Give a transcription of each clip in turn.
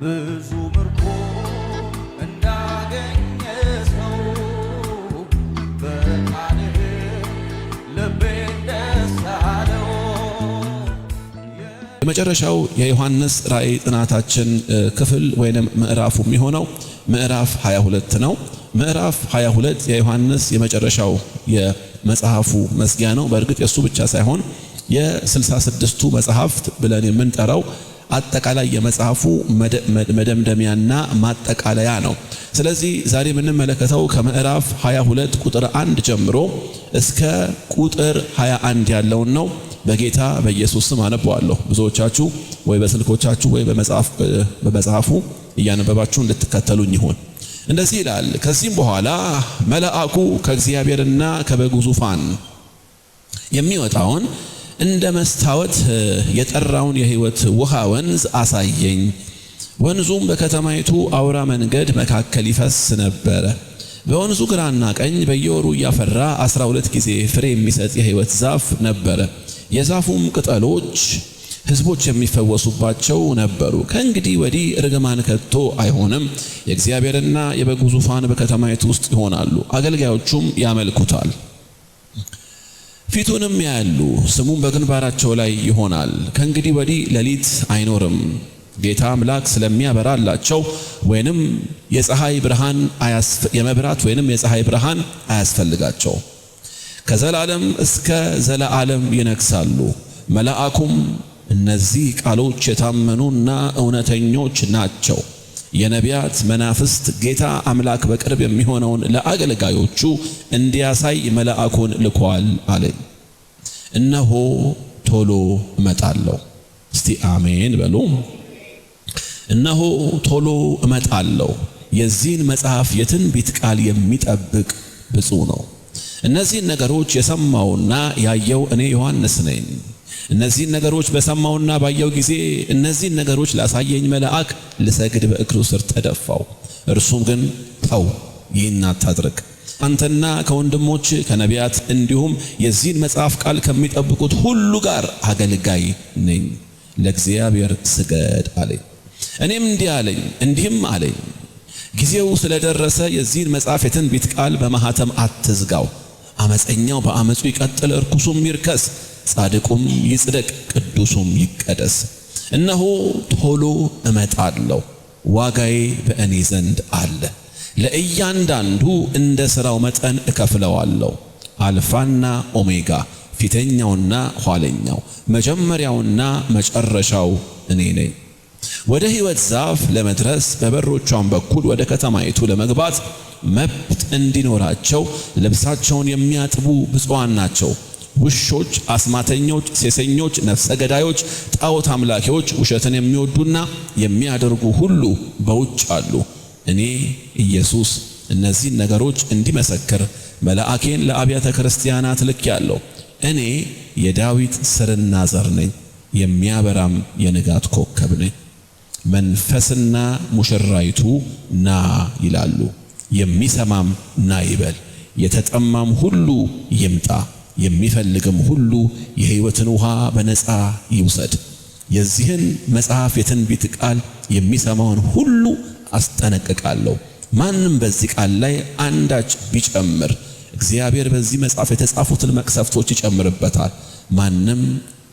ብዙ ምርኮ እንዳገኘ ሰው በቃልህ ልቤን ደስ አለው። የመጨረሻው የዮሐንስ ራእይ ጥናታችን ክፍል ወይንም ምዕራፉ የሚሆነው ምዕራፍ 22 ነው። ምዕራፍ 22 የዮሐንስ የመጨረሻው የመጽሐፉ መዝጊያ ነው። በእርግጥ የእሱ ብቻ ሳይሆን የ66ቱ መጽሐፍት ብለን የምንጠራው አጠቃላይ የመጽሐፉ መደምደሚያና ማጠቃለያ ነው። ስለዚህ ዛሬ የምንመለከተው ከምዕራፍ 22 ቁጥር 1 ጀምሮ እስከ ቁጥር 21 ያለውን ነው። በጌታ በኢየሱስ ስም አነበዋለሁ። ብዙዎቻችሁ ወይ በስልኮቻችሁ ወይ በመጽሐፉ እያነበባችሁ እንድትከተሉኝ ይሁን። እንደዚህ ይላል። ከዚህም በኋላ መልአኩ ከእግዚአብሔርና ከበጉ ዙፋን የሚወጣውን እንደ መስታወት የጠራውን የሕይወት ውሃ ወንዝ አሳየኝ። ወንዙም በከተማይቱ አውራ መንገድ መካከል ይፈስ ነበረ። በወንዙ ግራና ቀኝ በየወሩ እያፈራ 12 ጊዜ ፍሬ የሚሰጥ የሕይወት ዛፍ ነበረ። የዛፉም ቅጠሎች ሕዝቦች የሚፈወሱባቸው ነበሩ። ከእንግዲህ ወዲህ እርግማን ከቶ አይሆንም። የእግዚአብሔርና የበጉ ዙፋን በከተማይቱ ውስጥ ይሆናሉ፣ አገልጋዮቹም ያመልኩታል። ፊቱንም ያያሉ፣ ስሙም በግንባራቸው ላይ ይሆናል። ከእንግዲህ ወዲህ ሌሊት አይኖርም። ጌታ አምላክ ስለሚያበራላቸው ወይንም የፀሐይ ብርሃን የመብራት ወይንም የፀሐይ ብርሃን አያስፈልጋቸው። ከዘላለም እስከ ዘለዓለም ይነግሳሉ። መልአኩም እነዚህ ቃሎች የታመኑና እውነተኞች ናቸው፣ የነቢያት መናፍስት ጌታ አምላክ በቅርብ የሚሆነውን ለአገልጋዮቹ እንዲያሳይ መልአኩን ልኳል አለኝ። እነሆ ቶሎ እመጣለሁ። እስቲ አሜን በሉ። እነሆ ቶሎ እመጣለሁ። የዚህን መጽሐፍ የትንቢት ቃል የሚጠብቅ ብፁዕ ነው። እነዚህን ነገሮች የሰማውና ያየው እኔ ዮሐንስ ነኝ። እነዚህን ነገሮች በሰማውና ባየው ጊዜ እነዚህን ነገሮች ላሳየኝ መልአክ ልሰግድ በእግሩ ስር ተደፋው። እርሱም ግን ተው፣ ይህን አታድርግ፣ አንተና ከወንድሞች ከነቢያት እንዲሁም የዚህን መጽሐፍ ቃል ከሚጠብቁት ሁሉ ጋር አገልጋይ ነኝ፣ ለእግዚአብሔር ስገድ አለኝ። እኔም እንዲህ አለኝ እንዲህም አለኝ፣ ጊዜው ስለደረሰ የዚህን መጽሐፍ የትንቢት ቃል በማኅተም አትዝጋው። አመፀኛው በአመፁ ይቀጥል፣ እርኩሱም ይርከስ፣ ጻድቁም ይጽደቅ፣ ቅዱሱም ይቀደስ። እነሆ ቶሎ እመጣለሁ፣ ዋጋዬ በእኔ ዘንድ አለ፣ ለእያንዳንዱ እንደ ሥራው መጠን እከፍለዋለሁ። አልፋና ኦሜጋ፣ ፊተኛውና ኋለኛው፣ መጀመሪያውና መጨረሻው እኔ ነኝ። ወደ ሕይወት ዛፍ ለመድረስ በበሮቿም በኩል ወደ ከተማይቱ ለመግባት መብት እንዲኖራቸው ልብሳቸውን የሚያጥቡ ብፁዓን ናቸው። ውሾች፣ አስማተኞች፣ ሴሰኞች፣ ነፍሰ ገዳዮች፣ ጣዖት አምላኪዎች፣ ውሸትን የሚወዱና የሚያደርጉ ሁሉ በውጭ አሉ። እኔ ኢየሱስ እነዚህን ነገሮች እንዲመሰክር መልአኬን ለአብያተ ክርስቲያናት ልኬአለሁ። እኔ የዳዊት ስርና ዘር ነኝ፣ የሚያበራም የንጋት ኮከብ ነኝ። መንፈስና ሙሽራይቱ ና ይላሉ። የሚሰማም ና ይበል። የተጠማም ሁሉ ይምጣ፣ የሚፈልግም ሁሉ የሕይወትን ውሃ በነፃ ይውሰድ። የዚህን መጽሐፍ የትንቢት ቃል የሚሰማውን ሁሉ አስጠነቅቃለሁ። ማንም በዚህ ቃል ላይ አንዳች ቢጨምር እግዚአብሔር በዚህ መጽሐፍ የተጻፉትን መቅሰፍቶች ይጨምርበታል። ማንም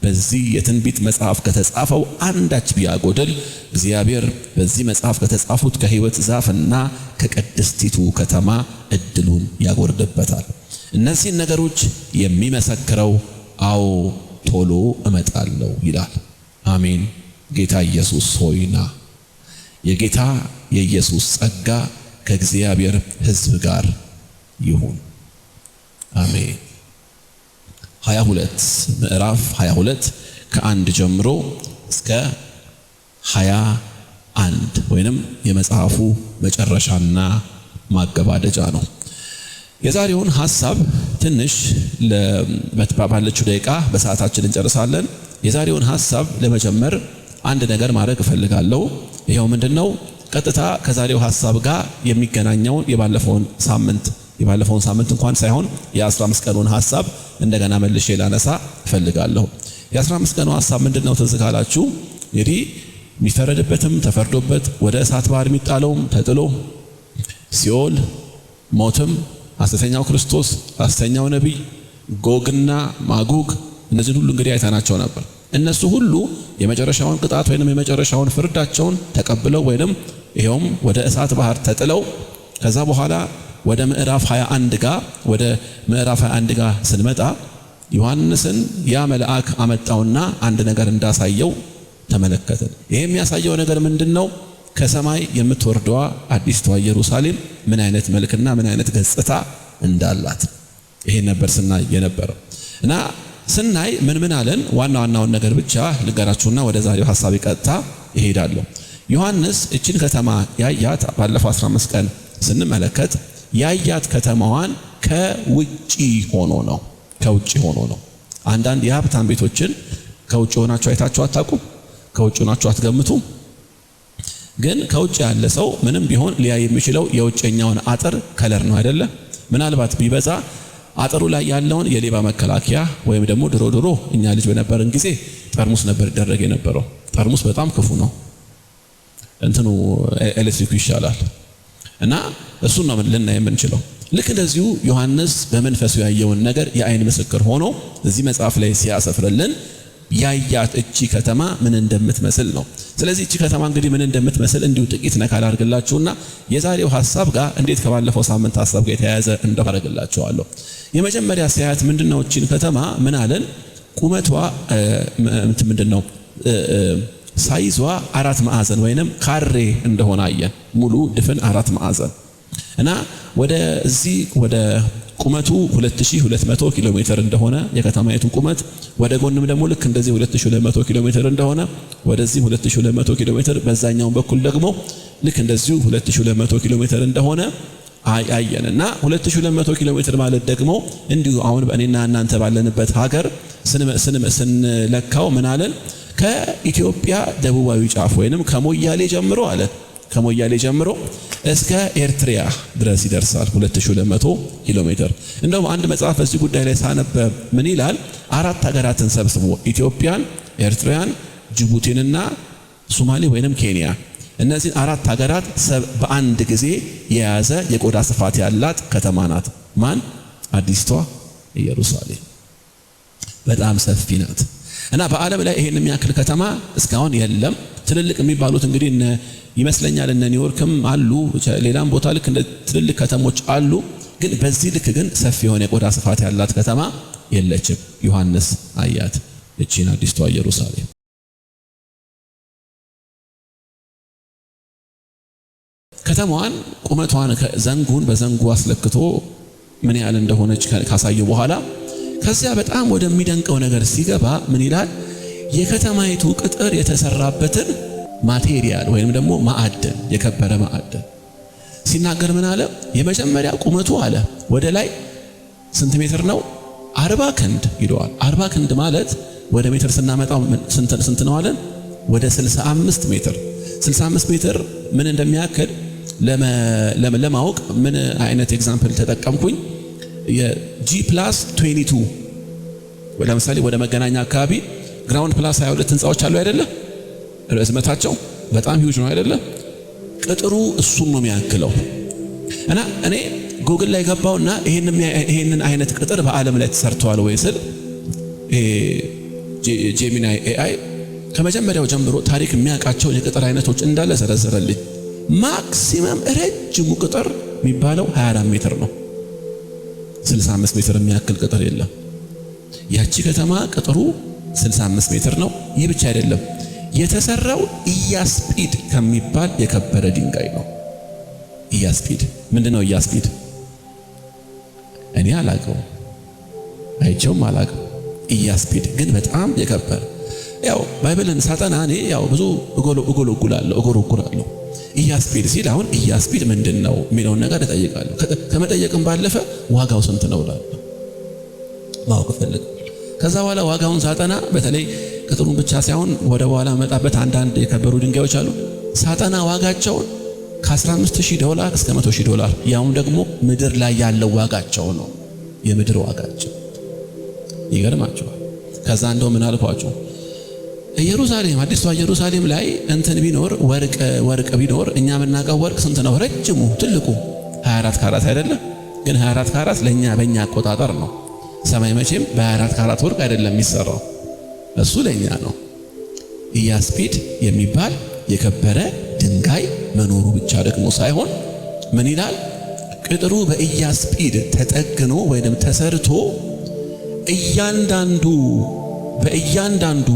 በዚህ የትንቢት መጽሐፍ ከተጻፈው አንዳች ቢያጎድል እግዚአብሔር በዚህ መጽሐፍ ከተጻፉት ከሕይወት ዛፍና ከቅድስቲቱ ከተማ እድሉን ያጎርድበታል። እነዚህን ነገሮች የሚመሰክረው አዎ ቶሎ እመጣለሁ ይላል። አሜን። ጌታ ኢየሱስ ሆይ ና። የጌታ የኢየሱስ ጸጋ ከእግዚአብሔር ሕዝብ ጋር ይሁን። አሜን። 22 ምዕራፍ 22 ከ1 ጀምሮ እስከ 21 ወይንም የመጽሐፉ መጨረሻና ማገባደጃ ነው። የዛሬውን ሐሳብ ትንሽ ባለችው ደቂቃ በሰዓታችን እንጨርሳለን። የዛሬውን ሐሳብ ለመጀመር አንድ ነገር ማድረግ እፈልጋለሁ። ይኸው ምንድነው? ቀጥታ ከዛሬው ሐሳብ ጋር የሚገናኘውን የባለፈውን ሳምንት እንኳን ሳይሆን የ15 ቀኑን ሐሳብ እንደገና መልሼ ላነሳ እፈልጋለሁ። የ15 ቀኑ ሐሳብ ምንድነው? ትዝ ካላችሁ እንግዲህ የሚፈረድበትም ተፈርዶበት ወደ እሳት ባህር የሚጣለውም ተጥሎ ሲኦል፣ ሞትም፣ ሐሰተኛው ክርስቶስ፣ ሐሰተኛው ነቢይ፣ ጎግና ማጉግ እነዚህን ሁሉ እንግዲህ አይተናቸው ነበር። እነሱ ሁሉ የመጨረሻውን ቅጣት ወይንም የመጨረሻውን ፍርዳቸውን ተቀብለው ወይንም ይኸውም ወደ እሳት ባህር ተጥለው ከዛ በኋላ ወደ ምዕራፍ 21 ጋር ወደ ምዕራፍ 21 ጋር ስንመጣ ዮሐንስን ያ መልአክ አመጣውና አንድ ነገር እንዳሳየው ተመለከትን። ይሄ የሚያሳየው ነገር ምንድን ነው? ከሰማይ የምትወርደዋ አዲስቷ ኢየሩሳሌም ምን አይነት መልክና ምን አይነት ገጽታ እንዳላት ይሄን ነበር ስናይ የነበረው። እና ስናይ ምን ምን አለን? ዋና ዋናውን ነገር ብቻ ልንገራችሁና ወደ ዛሬው ሐሳብ ቀጥታ እሄዳለሁ። ዮሐንስ እችን ከተማ ያያት ባለፈው 15 ቀን ስንመለከት ያያት ከተማዋን ከውጪ ሆኖ ነው። ከውጪ ሆኖ ነው። አንዳንድ የሀብታም ቤቶችን ከውጪ ሆናችሁ አይታችሁ አታውቁም? ከውጪ ሆናችሁ አትገምቱም? ግን ከውጭ ያለ ሰው ምንም ቢሆን ሊያይ የሚችለው የውጨኛውን አጥር color ነው አይደለ? ምናልባት ቢበዛ አጥሩ ላይ ያለውን የሌባ መከላከያ ወይም ደግሞ ድሮ ድሮ እኛ ልጅ በነበርን ጊዜ ጠርሙስ ነበር ይደረግ የነበረው። ጠርሙስ በጣም ክፉ ነው። እንትኑ ኤሌክትሪኩ ይሻላል። እና እሱን ነው ልናይ የምንችለው። ልክ እንደዚሁ ዮሐንስ በመንፈሱ ያየውን ነገር የአይን ምስክር ሆኖ እዚህ መጽሐፍ ላይ ሲያሰፍርልን ያያት እቺ ከተማ ምን እንደምትመስል ነው። ስለዚህ እቺ ከተማ እንግዲህ ምን እንደምትመስል እንዲሁ ጥቂት ነካ ላድርግላችሁና የዛሬው ሐሳብ ጋር እንዴት ከባለፈው ሳምንት ሐሳብ ጋር የተያያዘ እንደሆነ አደርግላችኋለሁ። የመጀመሪያ ሲያያት ምንድነው እቺን ከተማ ምን አለን? ቁመቷ እንትን ምንድነው ሳይዟ አራት ማዕዘን ወይንም ካሬ እንደሆነ አየን። ሙሉ ድፍን አራት ማዕዘን እና ወደዚህ ወደ ቁመቱ 2200 ኪሎ ሜትር እንደሆነ የከተማይቱ ቁመት፣ ወደ ጎንም ደግሞ ልክ እንደዚህ 2200 ኪሎ ሜትር እንደሆነ፣ ወደዚህ 2200 ኪሎ ሜትር፣ በዛኛው በኩል ደግሞ ልክ እንደዚሁ 2200 ኪሎ ሜትር እንደሆነ አየን። እና 2200 ኪሎ ሜትር ማለት ደግሞ እንዲሁ አሁን በእኔና እናንተ ባለንበት ሀገር ስንለካው ምን አለን? ከኢትዮጵያ ደቡባዊ ጫፍ ወይንም ከሞያሌ ጀምሮ አለ ከሞያሌ ጀምሮ እስከ ኤርትሪያ ድረስ ይደርሳል 2200 ኪሎ ሜትር። እንደውም አንድ መጽሐፍ በዚህ ጉዳይ ላይ ሳነበ ምን ይላል? አራት ሀገራትን ሰብስቦ ኢትዮጵያን፣ ኤርትራያን፣ ጅቡቲንና ሶማሌ ወይንም ኬንያ፣ እነዚህን አራት ሀገራት በአንድ ጊዜ የያዘ የቆዳ ስፋት ያላት ከተማ ናት። ማን? አዲስቷ ኢየሩሳሌም። በጣም ሰፊ ናት። እና በዓለም ላይ ይሄን የሚያክል ከተማ እስካሁን የለም። ትልልቅ የሚባሉት እንግዲህ እነ ይመስለኛል እነ ኒውዮርክም አሉ፣ ሌላም ቦታ ልክ እንደ ትልልቅ ከተሞች አሉ። ግን በዚህ ልክ ግን ሰፊ የሆነ የቆዳ ስፋት ያላት ከተማ የለችም። ዮሐንስ አያት እቺን አዲስቷ ኢየሩሳሌም። ከተማዋን ቁመቷን ዘንጉን በዘንጉ አስለክቶ ምን ያህል እንደሆነች ካሳየው በኋላ ከዚያ በጣም ወደሚደንቀው ነገር ሲገባ ምን ይላል? የከተማይቱ ቅጥር የተሰራበትን material ወይንም ደግሞ ማዕድን፣ የከበረ ማዕድን ሲናገር ምን አለ? የመጀመሪያ ቁመቱ አለ ወደ ላይ ስንት ሜትር ነው? 40 ክንድ ይለዋል። 40 ክንድ ማለት ወደ ሜትር ስናመጣው ስንት ነው አለን? ወደ 65 ሜትር። 65 ሜትር ምን እንደሚያክል ለማወቅ ምን አይነት example ተጠቀምኩኝ? የ G plus 22፣ ለምሳሌ ወደ መገናኛ አካባቢ ground plus 22 ህንፃዎች አሉ አይደለ? ርዝመታቸው በጣም ሂውጅ ነው አይደለ? ቅጥሩ እሱን ነው የሚያክለው። እና እኔ ጉግል ላይ ገባውና ይሄንን አይነት ቅጥር በዓለም ላይ ተሰርቷል ወይ ስል Gemini AI ከመጀመሪያው ጀምሮ ታሪክ የሚያውቃቸውን የቅጥር አይነቶች እንዳለ ዘረዘረልኝ። Maximum ረጅሙ ቅጥር የሚባለው 24 ሜትር ነው። 65 ሜትር የሚያክል ቅጥር የለም። ያቺ ከተማ ቅጥሩ 65 ሜትር ነው። ይህ ብቻ አይደለም፣ የተሰራው ኢያስጲድ ከሚባል የከበረ ድንጋይ ነው። ኢያስጲድ ምንድነው? ኢያስጲድ እኔ አላውቀውም፣ አይቼውም አላውቅም። ኢያስጲድ ግን በጣም የከበረ፣ ያው Bible ን ሳጠና እኔ ያው ብዙ እጎለጉላለሁ እጎረጉራለሁ። ኢያስጲድ ሲል አሁን ኢያስጲድ ምንድነው የሚለውን ነገር እጠይቃለሁ። ከመጠየቅም ባለፈ ዋጋው ስንት ነው እላለሁ፣ ማወቅ እፈልጋለሁ። ከዛ በኋላ ዋጋውን ሳጠና በተለይ ቅጥሩን ብቻ ሳይሆን ወደ በኋላ መጣበት አንዳንድ የከበሩ ድንጋዮች አሉ። ሳጠና ዋጋቸውን ከ15,000 ዶላር እስከ 100,000 ዶላር፣ ያውም ደግሞ ምድር ላይ ያለው ዋጋቸው ነው፣ የምድር ዋጋቸው ይገርማቸዋል። ከዛ እንደው ምን አልኳቸው? ኢየሩሳሌም፣ አዲሷ ኢየሩሳሌም ላይ እንትን ቢኖር፣ ወርቅ ወርቅ ቢኖር፣ እኛ የምናውቀው ወርቅ ስንት ነው? ረጅሙ ትልቁ 24 ካራት አይደለም? ግን 24 ካራት ለኛ በእኛ አቆጣጠር ነው። ሰማይ መቼም በ24 ካራት ወርቅ አይደለም የሚሰራው፣ እሱ ለኛ ነው። ኢያስጲድ የሚባል የከበረ ድንጋይ መኖሩ ብቻ ደግሞ ሳይሆን ምን ይላል? ቅጥሩ በኢያስጲድ ተጠግኖ ወይንም ተሰርቶ በእያንዳንዱ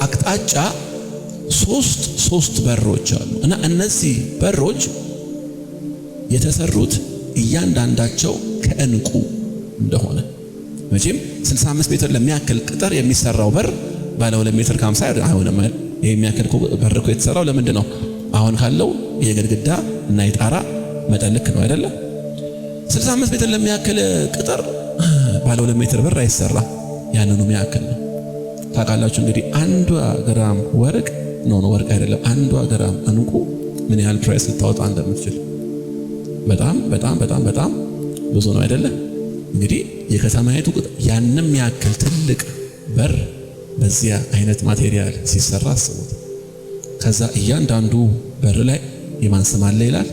አቅጣጫ ሶስት ሶስት በሮች አሉ እና እነዚህ በሮች የተሰሩት እያንዳንዳቸው ከእንቁ እንደሆነ። መቼም 65 ሜትር ለሚያክል ቅጥር የሚሰራው በር ባለ 2 ሜትር ከ50 አይሆንም። ይሄ የሚያክል በር እኮ የተሰራው ለምንድን ነው? አሁን ካለው የግድግዳ እና የጣራ መጠን ልክ ነው አይደለ? 65 ሜትር ለሚያክል ቅጥር ባለ 2 ሜትር በር አይሰራም። ያንኑ የሚያክል ነው። ታውቃላችሁ እንግዲህ አንዷ ግራም ወርቅ፣ no no፣ ወርቅ አይደለም፣ አንዷ ግራም እንቁ ምን ያህል price ልታወጣ እንደምትችል በጣም በጣም በጣም በጣም ብዙ ነው አይደለ? እንግዲህ የከተማይቱ ያንም ያክል ትልቅ በር በዚያ አይነት material ሲሰራ አስቡት። ከዛ እያንዳንዱ በር ላይ የማን ስም አለ ይላል?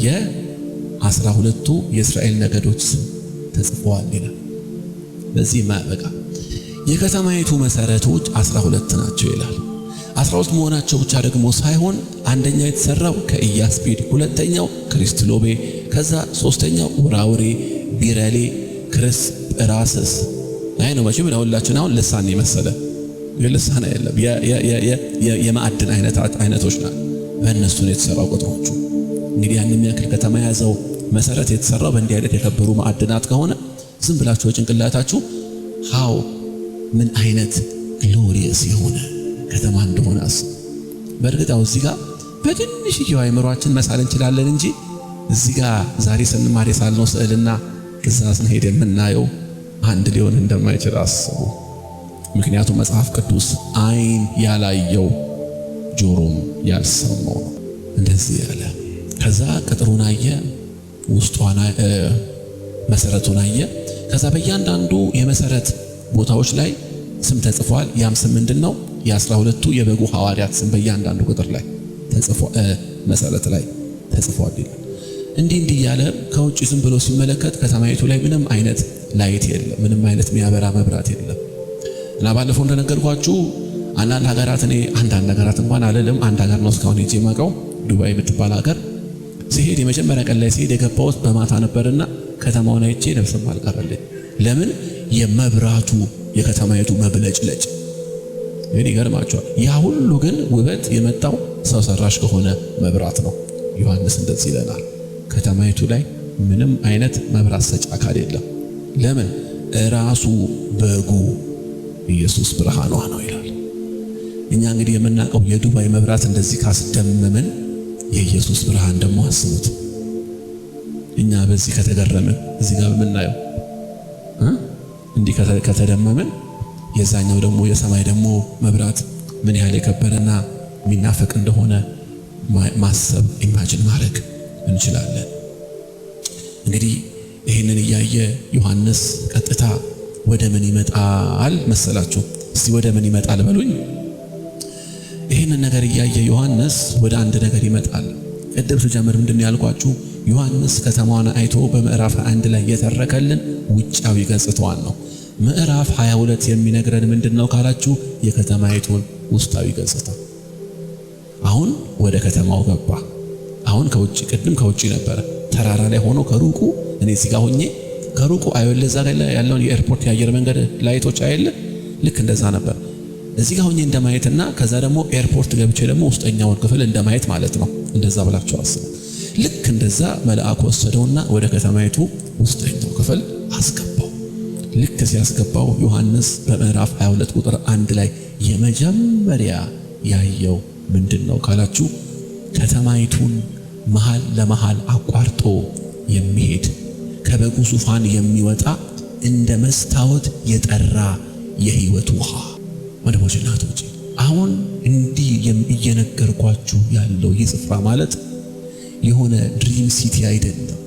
የ12ቱ የእስራኤል ነገዶች ስም ተጽፈዋል ይላል። በዚህ ማበቃ የከተማይቱ መሰረቶች 12 ናቸው ይላል። 12 መሆናቸው ብቻ ደግሞ ሳይሆን አንደኛው የተሰራው ከኢያስጲድ፣ ሁለተኛው ክሪስቶሎቤ፣ ከዛ ሶስተኛው ውራውሬ፣ ቢረሌ፣ ክርስጵራስስ። አይ ነው፣ መቼም ለሁላችን አሁን ልሳን የመሰለ ግን ልሳን አይደለም፣ የማዕድን አይነቶች ናቸው። በእነሱ ነው የተሰራው ቅጥሮቹ። እንግዲህ ያን የሚያክል ከተማ የያዘው መሰረት የተሰራው በእንዲህ አይነት የከበሩ ማዕድናት ከሆነ ዝም ብላችሁ በጭንቅላታችሁ how ምን አይነት glorious የሆነ ከተማ እንደሆነ አስቡ። በእርግጥ ያው እዚህ ጋር በትንሽዬው አይምሯችን መሳል እንችላለን እንጂ እዚህ ጋር ዛሬ ስንማር የሳልነው ስዕልና እዛ ስንሄድ የምናየው አንድ ሊሆን እንደማይችል አስቡ። ምክንያቱም መጽሐፍ ቅዱስ ዓይን ያላየው ጆሮም ያልሰማው ነው እንደዚህ ያለ። ከዛ ቅጥሩን አየ፣ ውስጧን መሰረቱን አየ። ከዛ በእያንዳንዱ የመሰረት ቦታዎች ላይ ስም ተጽፏል። ያም ስም ምንድን ነው? የ12ቱ የበጉ ሐዋርያት ስም በእያንዳንዱ ቅጥር ላይ ተጽፏል፣ መሰረት ላይ ተጽፏል ይላል። እንዲህ እንዲህ እያለ ከውጭ ዝም ብሎ ሲመለከት ከተማይቱ ላይ ምንም አይነት light የለም፣ ምንም አይነት የሚያበራ መብራት የለም። እና ባለፈው እንደነገርኳችሁ አንዳንድ ሀገራት፣ እኔ አንዳንድ ሀገራት እንኳን አልልም፣ አንድ ሀገር ነው እስካሁን ሄጄ የማውቀው፣ ዱባይ የምትባል ሀገር ሲሄድ የመጀመሪያ ቀን ላይ ሲሄድ የገባሁት በማታ ነበርና ከተማውን አይቼ ነፍስም አልቀረልኝ። ለምን? የመብራቱ የከተማይቱ መብለጭለጭ ግን ይገርማቸዋል። ያ ሁሉ ግን ውበት የመጣው ሰው ሰራሽ ከሆነ መብራት ነው። ዮሐንስ እንደዚህ ይለናል፣ ከተማይቱ ላይ ምንም አይነት መብራት ሰጪ አካል የለም። ለምን? ራሱ በጉ ኢየሱስ ብርሃኗ ነው ይላል። እኛ እንግዲህ የምናውቀው የዱባይ መብራት እንደዚህ ካስደመመን የኢየሱስ ብርሃን ደግሞ አስቡት። እኛ በዚህ ከተገረምን፣ እዚህ ጋር በምናየው እንዲህ ከተደመምን የዛኛው ደግሞ የሰማይ ደግሞ መብራት ምን ያህል የከበረና የሚናፈቅ እንደሆነ ማሰብ፣ imagine ማድረግ እንችላለን። እንግዲህ ይህንን እያየ ዮሐንስ ቀጥታ ወደ ምን ይመጣል መሰላችሁ? እስቲ ወደ ምን ይመጣል በሉኝ። ይህንን ነገር እያየ ዮሐንስ ወደ አንድ ነገር ይመጣል። ቅድም ስጀምር ምንድን ነው ያልኳችሁ? ዮሐንስ ከተማዋን አይቶ በምዕራፍ 1 ላይ የተረከልን ውጫዊ ገጽታዋን ነው። ምዕራፍ 22 የሚነግረን ምንድን ነው ካላችሁ የከተማይቱን ውስጣዊ ገጽታ። አሁን ወደ ከተማው ገባ። አሁን ከውጭ፣ ቅድም ከውጭ ነበረ ተራራ ላይ ሆኖ ከሩቁ፣ እኔ እዚህ ጋር ሆኜ ከሩቁ አየለ እዛ ጋር ያለውን የ airport የአየር መንገድ light ኦች አየለ፣ ልክ እንደዛ ነበር። እዚህ ጋር ሆኜ እንደማየትና ከዛ ደግሞ airport ገብቼ ደግሞ ውስጠኛውን ክፍል እንደማየት ማለት ነው። እንደዛ ብላችሁ አስቡ። ልክ እንደዛ መልአክ ወሰደውና ወደ ከተማይቱ ውስጠኛው ክፍል አስገባው። ልክ ሲያስገባው ዮሐንስ በምዕራፍ 22 ቁጥር 1 ላይ የመጀመሪያ ያየው ምንድን ነው ካላችሁ ከተማይቱን መሃል ለመሃል አቋርጦ የሚሄድ፣ ከበጉ ዙፋን የሚወጣ፣ እንደ መስታወት የጠራ የሕይወት ውሃ። ወንድሞች፣ እናቶች፣ አሁን እንዲህ እየነገርኳችሁ ያለው ይህ ስፍራ ማለት የሆነ dream city አይደለም።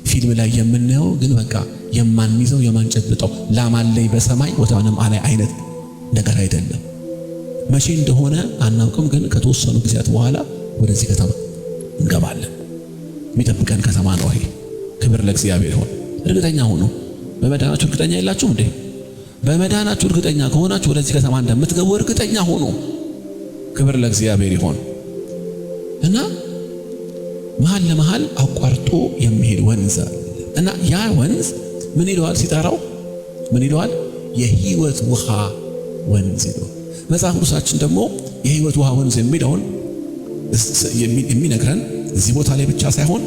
ፊልም ላይ የምናየው ግን በቃ የማንይዘው የማንጨብጠው ላም አለኝ በሰማይ ቦታውንም አላይ አይነት ነገር አይደለም። መቼ እንደሆነ አናውቅም፣ ግን ከተወሰኑ ጊዜያት በኋላ ወደዚህ ከተማ እንገባለን። የሚጠብቀን ከተማ ነው ይሄ። ክብር ለእግዚአብሔር ይሁን። እርግጠኛ ሁኑ። በመዳናችሁ እርግጠኛ የላችሁም እንዴ? በመዳናችሁ እርግጠኛ ከሆናችሁ ወደዚህ ከተማ እንደምትገቡ እርግጠኛ ሁኑ። ክብር ለእግዚአብሔር ይሁን። እና መሀል ለመሀል አቋርጦ የሚሄድ ወንዝ አለ። እና ያ ወንዝ ምን ይለዋል ሲጠራው? ምን ይለዋል? የህይወት ውሃ ወንዝ ይለዋል። መጽሐፍ ቅዱሳችን ደግሞ የህይወት ውሃ ወንዝ የሚለውን የሚነግረን እዚህ ቦታ ላይ ብቻ ሳይሆን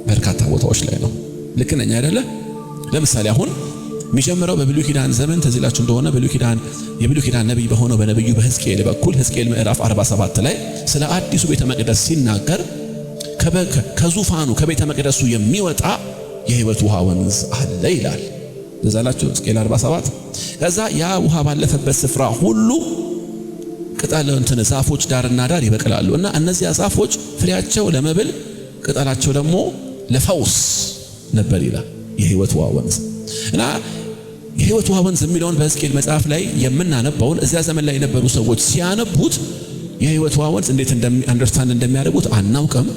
በርካታ ቦታዎች ላይ ነው። ልክ ነኝ አይደለ? ለምሳሌ አሁን የሚጀምረው በብሉይ ኪዳን ዘመን ትዝ ይላችሁ እንደሆነ ብሉይ ኪዳን የብሉይ ኪዳን ነቢይ በሆነው በነቢዩ በሕዝቅኤል በኩል ሕዝቅኤል ምዕራፍ 47 ላይ ስለ አዲሱ ቤተ መቅደስ ሲናገር ከዙፋኑ ከቤተ መቅደሱ የሚወጣ የህይወት ውሃ ወንዝ አለ ይላል። ትዝ አላችሁ? ሕዝቅኤል 47። ከዛ ያ ውሃ ባለፈበት ስፍራ ሁሉ ቅጠል እንትን ዛፎች ዳርና ዳር ይበቅላሉ እና እነዚያ ዛፎች ፍሬያቸው ለመብል ቅጠላቸው ደግሞ ለፈውስ ነበር ይላል። የህይወት ውሃ ወንዝ። እና የህይወት ውሃ ወንዝ የሚለውን በሕዝቅኤል መጽሐፍ ላይ የምናነባውን እዚያ ዘመን ላይ የነበሩ ሰዎች ሲያነቡት የህይወት ውሃ ወንዝ እንዴት understand እንደሚያደርጉት አናውቅም።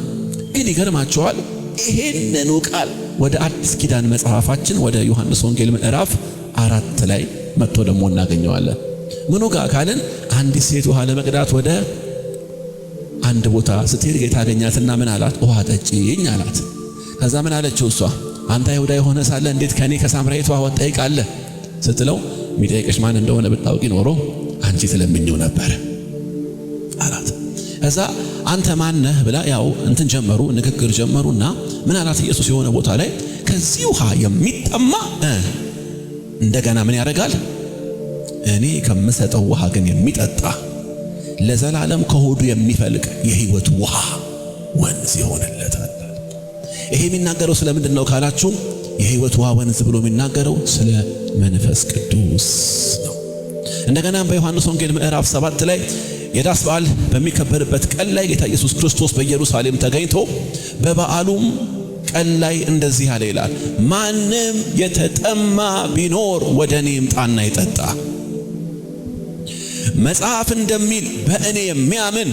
ግን ይገርማቸዋል። ይሄንኑ ቃል ወደ አዲስ ኪዳን መጽሐፋችን ወደ ዮሐንስ ወንጌል ምዕራፍ 4 ላይ መጥቶ ደግሞ እናገኘዋለን። ምኑ ጋር ካልን አንዲት ሴት ውሃ ለመቅዳት ወደ አንድ ቦታ ስትሄድ ጌታ አገኛትና ምን አላት? ውሃ ጠጪኝ አላት። ከዛ ምን አለችው እሷ? አንተ አይሁዳዊ የሆነ ሳለ እንዴት ከኔ ከሳምራዊቷ ውሃ ትጠይቃለህ ስትለው የሚጠይቅሽ ማን እንደሆነ ብታውቂ ኖሮ አንቺ ትለምኚው ነበር አላት። ከዛ አንተ ማን ነህ ብላ ያው እንትን ጀመሩ፣ ንግግር ጀመሩና ምን አላት ኢየሱስ የሆነ ቦታ ላይ ከዚህ ውሃ የሚጠማ እንደገና ምን ያደርጋል? እኔ ከምሰጠው ውሃ ግን የሚጠጣ ለዘላለም ከሆዱ የሚፈልቅ የህይወት ውሃ ወንዝ ይሆንለታል። ይሄ የሚናገረው ስለምንድን ነው ካላችሁ የህይወት ውሃ ወንዝ ብሎ የሚናገረው ስለ መንፈስ ቅዱስ ነው። እንደገና በዮሐንስ ወንጌል ምዕራፍ 7 ላይ የዳስ በዓል በሚከበርበት ቀን ላይ ጌታ ኢየሱስ ክርስቶስ በኢየሩሳሌም ተገኝቶ በበዓሉም ቀን ላይ እንደዚህ አለ ይላል፣ ማንም የተጠማ ቢኖር ወደ እኔ ይምጣና ይጠጣ። መጽሐፍ እንደሚል በእኔ የሚያምን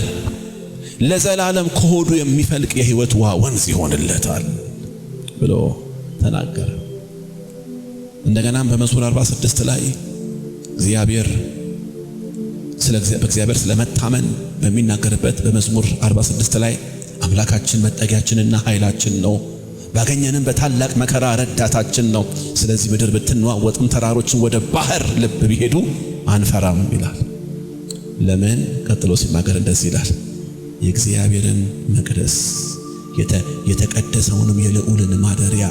ለዘላለም ከሆዱ የሚፈልቅ የህይወት ውሃ ወንዝ ይሆንለታል ብሎ ተናገረ። እንደገናም በመዝሙር 46 ላይ እግዚአብሔር ስለ በእግዚአብሔር ስለመታመን በሚናገርበት በመዝሙር 46 ላይ አምላካችን መጠጊያችንና ኃይላችን ነው፣ ባገኘንም በታላቅ መከራ ረዳታችን ነው። ስለዚህ ምድር ብትነዋወጥም ተራሮችን ወደ ባህር ልብ ቢሄዱ አንፈራም ይላል። ለምን? ቀጥሎ ሲናገር እንደዚህ ይላል፣ የእግዚአብሔርን መቅደስ የተቀደሰውንም የልዑልን ማደሪያ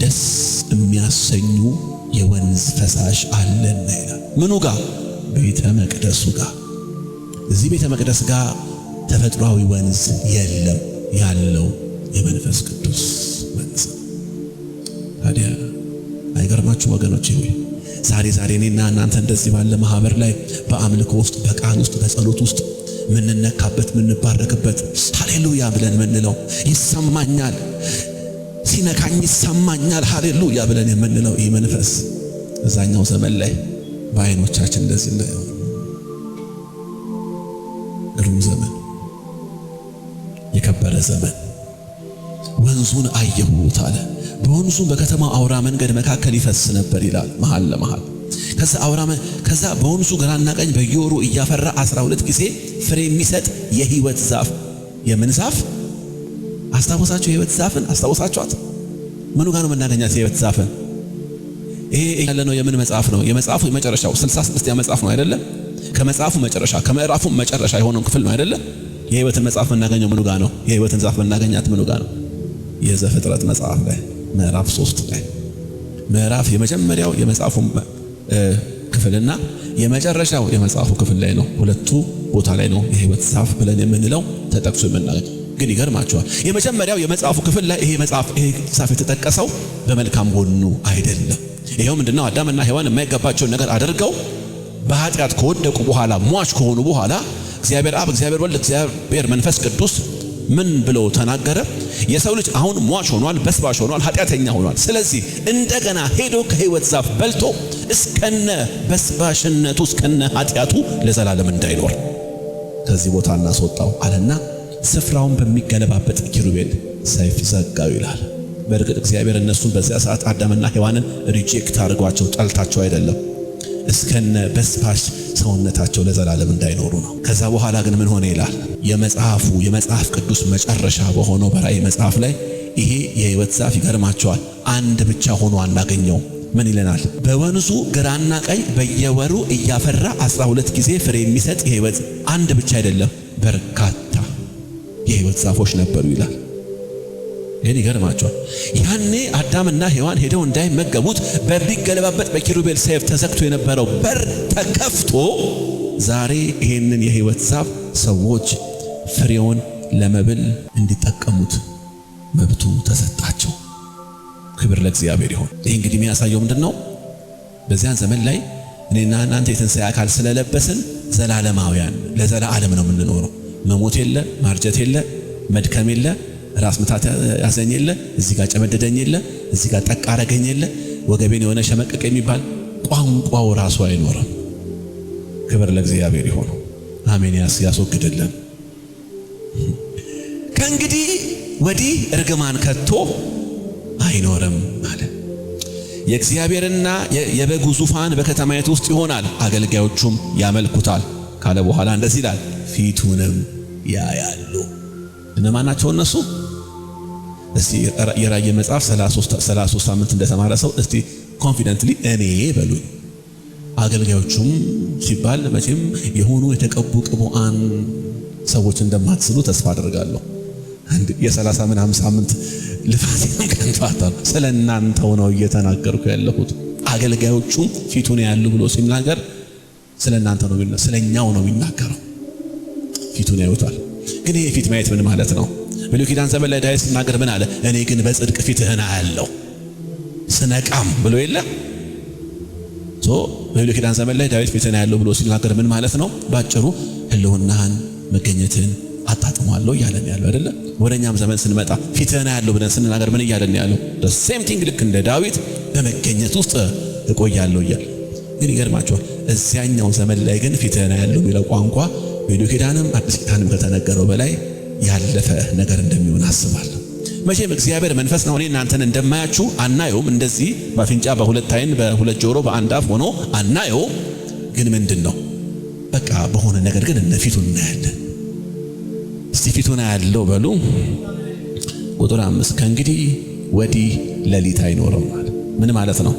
ደስ የሚያሰኙ የወንዝ ፈሳሽ አለና ይላል። ምኑ ጋር? ቤተ መቅደሱ ጋር። እዚህ ቤተ መቅደስ ጋር ተፈጥሯዊ ወንዝ የለም፣ ያለው የመንፈስ ቅዱስ ወንዝ። ታዲያ አይገርማችሁ ወገኖቼ ሆይ? ዛሬ ዛሬ እኔና እናንተ እንደዚህ ባለ ማህበር ላይ በአምልኮ ውስጥ፣ በቃል ውስጥ፣ በጸሎት ውስጥ ምንነካበት፣ ምንባረክበት፣ ሃሌሉያ ብለን ምንለው ይሰማኛል፣ ሲነካኝ ይሰማኛል፣ ሃሌሉያ ብለን የምንለው ይህ መንፈስ እዛኛው ዘመን ላይ በአይኖቻችን እንደዚህ እናየው። ግሩም ዘመን፣ የከበረ ዘመን። ወንዙን አየሁት አለ። በወንዙ በከተማው አውራ መንገድ መካከል ይፈስ ነበር ይላል፣ መሃል ለመሃል። ከዛ አውራ ከዛ በወንዙ ግራና ቀኝ በየወሩ እያፈራ 12 ጊዜ ፍሬ የሚሰጥ የህይወት ዛፍ። የምን ዛፍ አስታወሳችሁ? የህይወት ዛፍን አስታወሳችኋት? ምኑ ጋር ነው የምናገኛት የህይወት ዛፍን? ይሄ ያለ ነው የምን መጽሐፍ ነው? የመጽሐፉ የመጨረሻው 66ኛ መጽሐፍ ነው አይደለ? ከመጽሐፉ መጨረሻ ከምዕራፉ መጨረሻ የሆነውን ክፍል ነው አይደለ? የህይወትን መጽሐፍ የምናገኘው ምኑ ጋር ነው? የህይወትን ዛፍ የምናገኛት ምኑ ጋር ነው? የዘፍጥረት መጽሐፍ ላይ ምዕራፍ 3 ላይ፣ ምዕራፍ የመጀመሪያው የመጽሐፉ ክፍልና የመጨረሻው የመጽሐፉ ክፍል ላይ ነው። ሁለቱ ቦታ ላይ ነው የህይወት ዛፍ ብለን የምንለው ተጠቅሶ የምናገኘው። ግን ይገርማቸዋል። የመጀመሪያው የመጽሐፉ ክፍል ላይ ይሄ መጽሐፍ ይሄ ዛፍ የተጠቀሰው በመልካም ጎኑ አይደለም። ይሄው ምንድነው? አዳምና ሔዋን የማይገባቸውን ነገር አድርገው በኃጢአት ከወደቁ በኋላ፣ ሟች ከሆኑ በኋላ እግዚአብሔር አብ፣ እግዚአብሔር ወልድ፣ እግዚአብሔር መንፈስ ቅዱስ ምን ብሎ ተናገረ? የሰው ልጅ አሁን ሟች ሆኗል፣ በስባሽ ሆኗል፣ ኃጢአተኛ ሆኗል። ስለዚህ እንደገና ሄዶ ከሕይወት ዛፍ በልቶ እስከነ በስባሽነቱ እስከነ ኃጢአቱ ለዘላለም እንዳይኖር ከዚህ ቦታ እናስወጣው አለና ስፍራውን በሚገለባበጥ ኪሩቤል ሰይፍ ዘጋው ይላል። በእርግጥ እግዚአብሔር እነሱን በዚያ ሰዓት አዳምና ሔዋንን reject አድርጓቸው ጠልታቸው አይደለም፣ እስከነ በስባሽ ሰውነታቸው ለዘላለም እንዳይኖሩ ነው። ከዛ በኋላ ግን ምን ሆነ ይላል የመጽሐፉ የመጽሐፍ ቅዱስ መጨረሻ በሆነው በራእይ መጽሐፍ ላይ ይሄ የሕይወት ዛፍ ይገርማቸዋል፣ አንድ ብቻ ሆኖ አናገኘውም። ምን ይለናል? በወንዙ ግራና ቀኝ በየወሩ እያፈራ 12 ጊዜ ፍሬ የሚሰጥ የሕይወት አንድ ብቻ አይደለም፣ በርካታ የሕይወት ዛፎች ነበሩ ይላል። ይህን ይገርማቸዋል። ያኔ አዳምና ሔዋን ሄደው እንዳይመገቡት በሚገለባበጥ በኪሩቤል ሰይፍ ተዘግቶ የነበረው በር ተከፍቶ ዛሬ ይሄንን የሕይወት ዛፍ ሰዎች ፍሬውን ለመብል እንዲጠቀሙት መብቱ ተሰጣቸው። ክብር ለእግዚአብሔር ይሁን። ይህ እንግዲህ የሚያሳየው ምንድን ነው? በዚያን ዘመን ላይ እኔና እናንተ የትንሣኤ አካል ስለለበስን ዘላለማውያን ለዘላለም ነው የምንኖረው። መሞት የለ፣ ማርጀት የለ፣ መድከም የለ፣ ራስ ምታት ያዘኝ የለ፣ እዚህ ጋር ጨመደደኝ የለ፣ እዚህ ጋር ጠቅ አረገኝ የለ፣ ወገቤን የሆነ ሸመቀቅ የሚባል ቋንቋው ራሱ አይኖርም። ክብር ለእግዚአብሔር ይሁን። አሜን። ያስወግድልን። ከእንግዲህ ወዲህ እርግማን ከቶ አይኖርም አለ። የእግዚአብሔርና የበጉ ዙፋን በከተማይቱ ውስጥ ይሆናል፣ አገልጋዮቹም ያመልኩታል ካለ በኋላ እንደዚህ ይላል፣ ፊቱንም ያያሉ። እነማን ናቸው እነሱ? እስቲ የራእይ መጽሐፍ 33 ሳምንት እንደተማረ ሰው እስቲ confidently እኔ በሉኝ። አገልጋዮቹም ሲባል መቼም የሆኑ የተቀቡ ቅቡአን ሰዎች እንደማትስሉ ተስፋ አደርጋለሁ። የሰላሳ ምናምን ሳምንት ልፋቴን ከንቱ አታሉ። ስለ እናንተው ነው እየተናገርኩ ያለሁት። አገልጋዮቹም ፊቱን ያሉ ብሎ ሲናገር ስለ እናንተ ነው፣ ስለ እኛው ነው የሚናገረው። ፊቱን ያዩታል። ግን ይሄ ፊት ማየት ምን ማለት ነው? ብሉይ ኪዳን ዘመን ላይ ዳዊት ሲናገር ምን አለ? እኔ ግን በጽድቅ ፊትህን አያለሁ ስነቃም ብሎ የለ so በብሉይ ኪዳን ዘመን ላይ ዳዊት ፊትህን አያለሁ ብሎ ሲናገር ምን ማለት ነው? ባጭሩ ህልውናህን መገኘትህን አጣጥሟለሁ እያለን ያለው አይደለ? ወደኛም ዘመን ስንመጣ ፊትህን አያለሁ ብለን ስንናገር ምን እያለን ያለው? Same thing፣ ልክ እንደ ዳዊት በመገኘት ውስጥ እቆያለሁ እያለ። ግን ይገርማቸዋል። እዚያኛው ዘመን ላይ ግን ፊትህን አያለሁ የሚለው ቋንቋ ብሉይ ኪዳንም አዲስ ኪዳንም ከተነገረው በላይ ያለፈ ነገር እንደሚሆን አስባለሁ። መቼም እግዚአብሔር መንፈስ ነው። እኔ እናንተን እንደማያችሁ አናየውም። እንደዚህ በአፍንጫ በሁለት ዓይን በሁለት ጆሮ በአንድ አፍ ሆኖ አናየውም። ግን ምንድን ነው በቃ በሆነ ነገር ግን እነ ፊቱን እናያለን። እስቲ ፊቱን አያለው በሉ። ቁጥር 5 ከእንግዲህ ወዲህ ሌሊት አይኖርም ማለት ምን ማለት ነው?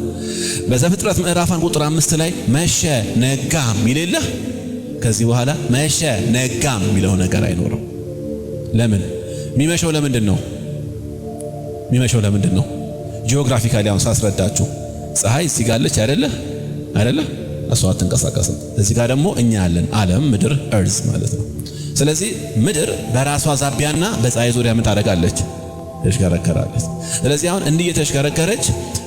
በዘፍጥረት ምዕራፍ 1 ቁጥር 5 ላይ መሸ ነጋም ይል የለ? ከዚህ በኋላ መሸ ነጋም የሚለው ነገር አይኖርም። ለምን? የሚመሸው ለምንድን ነው? የሚመሸው ለምንድን ነው? Geographically አሁን ሳስረዳችሁ ፀሐይ እዚህ ጋር አለች አይደለ? አይደለ? እሷ አትንቀሳቀስም። እዚህ ጋር ደግሞ እኛ አለን፣ ዓለም ምድር earth ማለት ነው። ስለዚህ ምድር በራሷ ዛቢያና በፀሐይ ዙሪያ ምን ታደርጋለች? ተሽከረከራለች። ስለዚህ አሁን እንዲህ እየተሽከረከረች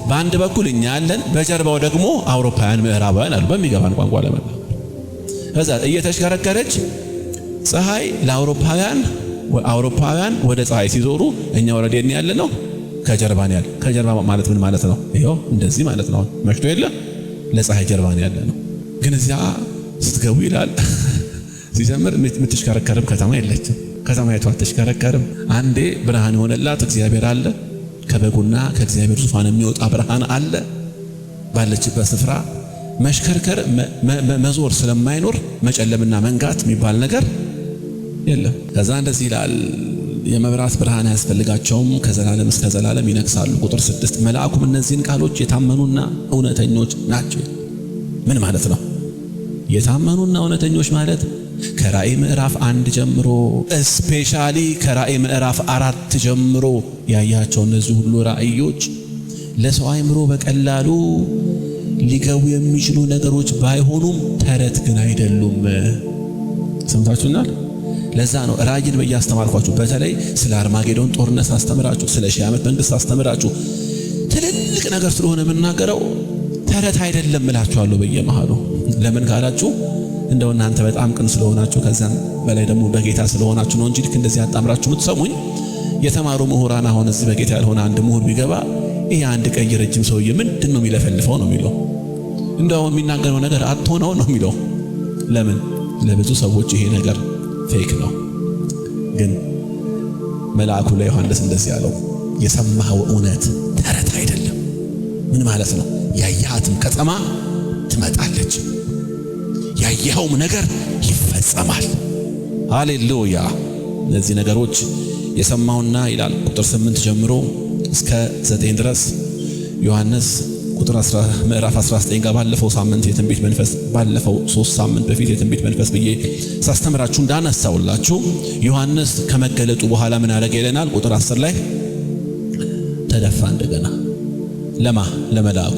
በአንድ በኩል እኛ አለን፣ በጀርባው ደግሞ አውሮፓውያን ምዕራባውያን አሉ፣ በሚገባን ቋንቋ ለመናገር። ከዛ እየተሽከረከረች ፀሐይ ለአውሮፓውያን፣ አውሮፓውያን ወደ ፀሐይ ሲዞሩ እኛ ወረዴ ያለ ነው ከጀርባ ነው ያለ። ከጀርባ ማለት ምን ማለት ነው? ይኸው እንደዚህ ማለት ነው። መሽቶ የለ ለፀሐይ ጀርባ ነው ያለ ነው። ግን እዚያ ስትገቡ ይላል ሲጀምር የምትሽከረከርም ከተማ የለችም። ከተማይቱ አትሽከረከርም። አንዴ ብርሃን የሆነላት እግዚአብሔር አለ። ከበጉና ከእግዚአብሔር ዙፋን የሚወጣ ብርሃን አለ። ባለችበት ስፍራ መሽከርከር መዞር ስለማይኖር መጨለምና መንጋት የሚባል ነገር የለም። ከዛ እንደዚህ ይላል፣ የመብራት ብርሃን አያስፈልጋቸውም፣ ከዘላለም እስከ ዘላለም ይነግሳሉ። ቁጥር 6 መልአኩም እነዚህን ቃሎች የታመኑና እውነተኞች ናቸው። ምን ማለት ነው? የታመኑና እውነተኞች ማለት ከራእይ ምዕራፍ 1 ጀምሮ especially ከራእይ ምዕራፍ 4 ጀምሮ ያያቸው እነዚህ ሁሉ ራእዮች ለሰው አእምሮ በቀላሉ ሊገቡ የሚችሉ ነገሮች ባይሆኑም ተረት ግን አይደሉም። ሰምታችሁናል። ለዛ ነው ራእይን በያስተማርኳችሁ፣ በተለይ ስለ አርማጌዶን ጦርነት አስተምራችሁ፣ ስለ ሺህ ዓመት መንግስት አስተምራችሁ ትልልቅ ነገር ስለሆነ የምናገረው ተረት አይደለም እላችኋለሁ በየመሃሉ። ለምን ካላችሁ እንደው እናንተ በጣም ቅን ስለሆናችሁ ከዛም በላይ ደግሞ በጌታ ስለሆናችሁ ነው እንጂ ልክ እንደዚህ አጣምራችሁ የምትሰሙኝ የተማሩ ምሁራን አሁን እዚህ በጌታ ያልሆነ አንድ ምሁር ቢገባ ይሄ አንድ ቀይ ረጅም ሰውዬ ምንድን ነው የሚለፈልፈው ነው የሚለው። እንደው የሚናገረው ነገር አጥቶ ነው ነው የሚለው። ለምን? ለብዙ ሰዎች ይሄ ነገር fake ነው። ግን መልአኩ ለዮሐንስ እንደዚህ ያለው የሰማኸው እውነት ተረት አይደለም። ምን ማለት ነው? ያየሃትም ከተማ ትመጣለች፣ ያየኸውም ነገር ይፈጸማል። ሃሌሉያ! እነዚህ ነገሮች የሰማውና ይላል ቁጥር 8 ጀምሮ እስከ 9 ድረስ ዮሐንስ ቁጥር 10 ምዕራፍ 19 ጋር ባለፈው ሳምንት የትንቢት መንፈስ ባለፈው 3 ሳምንት በፊት የትንቢት መንፈስ ብዬ ሳስተምራችሁ እንዳነሳውላችሁ ዮሐንስ ከመገለጡ በኋላ ምን አደረገ ይለናል። ቁጥር 10 ላይ ተደፋ እንደገና ለማ ለመልአኩ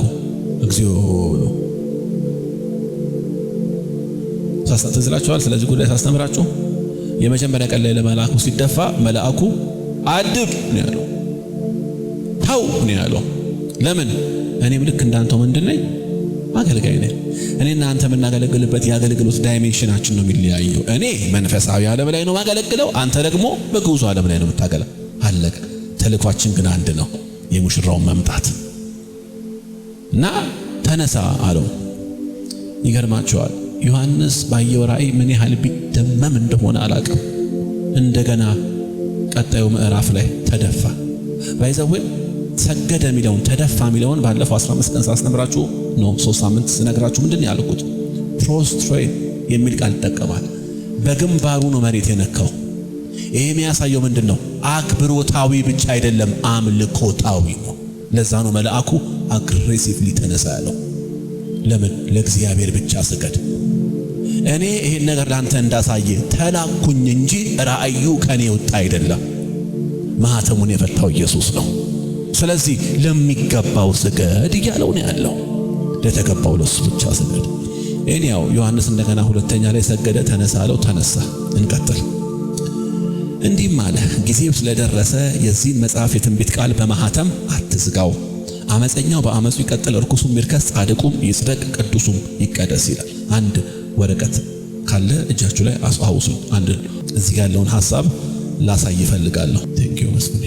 እግዚኦ ብሎ ትዝ ይላችኋል። ስለዚህ ጉዳይ ሳስተምራችሁ የመጀመሪያ ቀን ላይ ለመልአኩ ሲደፋ መልአኩ አድብ ነው ያለው፣ ተው ነው ያለው። ለምን? እኔም ልክ እንዳንተው ምንድን ነኝ? አገልጋይ ነኝ። እኔ እናንተ የምናገለግልበት የአገልግሎት dimension ኣችን ነው የሚለያየው። እኔ መንፈሳዊ ዓለም ላይ ነው የማገለግለው፣ አንተ ደግሞ በግዑዙ ዓለም ላይ ነው የምታገለግለው። አለቀ። ተልኳችን ግን አንድ ነው፣ የሙሽራውን መምጣት እና ተነሳ አለው። ይገርማቸዋል። ዮሐንስ ባየው ራእይ ምን ያህል ቢደመም እንደሆነ አላቅም። እንደገና ቀጣዩ ምዕራፍ ላይ ተደፋ። By the way ሰገደ የሚለውን ተደፋ የሚለውን ባለፈው 15 ቀን ሳስተምራችሁ ነው፣ 3 ሳምንት ስነግራችሁ ምንድን ነው ያልኩት? Prostrate የሚል ቃል ይጠቀማል። በግንባሩ ነው መሬት የነካው። ይሄ የሚያሳየው ምንድን ነው? አክብሮታዊ ብቻ አይደለም፣ አምልኮታዊ ነው። ለዛ ነው መልአኩ aggressively ተነሳ ያለው። ለምን? ለእግዚአብሔር ብቻ ስገድ። እኔ ይሄን ነገር ላንተ እንዳሳየ ተላኩኝ እንጂ ራእዩ ከኔ ወጣ አይደለም። ማህተሙን የፈታው ኢየሱስ ነው። ስለዚህ ለሚገባው ስገድ እያለው ነው ያለው። ለተገባው ለሱ ብቻ ስገድ። እኔያው ዮሐንስ እንደገና ሁለተኛ ላይ ሰገደ። ተነሳ አለው፣ ተነሳ። እንቀጥል። እንዲህም አለ፣ ጊዜው ስለደረሰ የዚህን መጽሐፍ የትንቢት ቃል በማህተም አትዝጋው። አመፀኛው በአመፁ ይቀጥል፣ እርኩሱም ይርከስ፣ ጻድቁም ይጽደቅ፣ ቅዱሱም ይቀደስ ይላል። አንድ ወረቀት ካለ እጃችሁ ላይ አስታውሱ። አንድ እዚህ ጋር ያለውን ሐሳብ ላሳይ እፈልጋለሁ። Thank you መስፍኔ።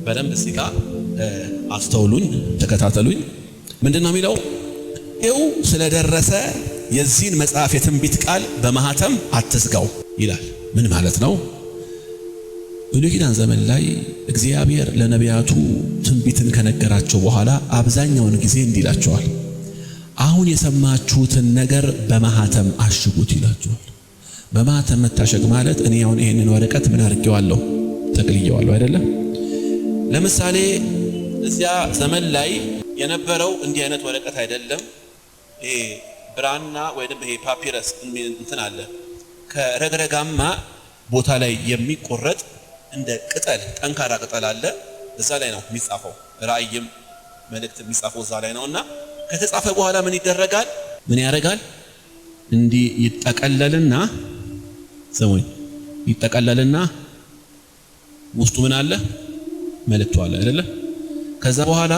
በደንብ እዚህ ጋር አስተውሉኝ፣ ተከታተሉኝ። ምንድን ነው የሚለው? ይኸው ስለደረሰ የዚህን መጽሐፍ የትንቢት ቃል በማህተም አትዝጋው ይላል። ምን ማለት ነው? ብሉይ ኪዳን ዘመን ላይ እግዚአብሔር ለነቢያቱ ትንቢትን ከነገራቸው በኋላ አብዛኛውን ጊዜ እንዲህ ይላቸዋል፣ አሁን የሰማችሁትን ነገር በማህተም አሽጉት ይላቸዋል። በማህተም መታሸግ ማለት እኔ አሁን ይሄንን ወረቀት ምን አድርጌዋለሁ? ጠቅልዬዋለሁ አይደለም? ለምሳሌ እዚያ ዘመን ላይ የነበረው እንዲህ አይነት ወረቀት አይደለም። ይሄ ብራና ወይንም ይሄ ፓፒረስ እንትን አለ፣ ከረግረጋማ ቦታ ላይ የሚቆረጥ እንደ ቅጠል ጠንካራ ቅጠል አለ። እዛ ላይ ነው የሚጻፈው። ራእይም መልእክት የሚጻፈው እዛ ላይ ነውና ከተጻፈ በኋላ ምን ይደረጋል? ምን ያደርጋል? እንዲህ ይጠቀለልና፣ ስሙኝ፣ ይጠቀለልና ውስጡ ምን አለ? መልእክቱ አለ አይደለ? ከዛ በኋላ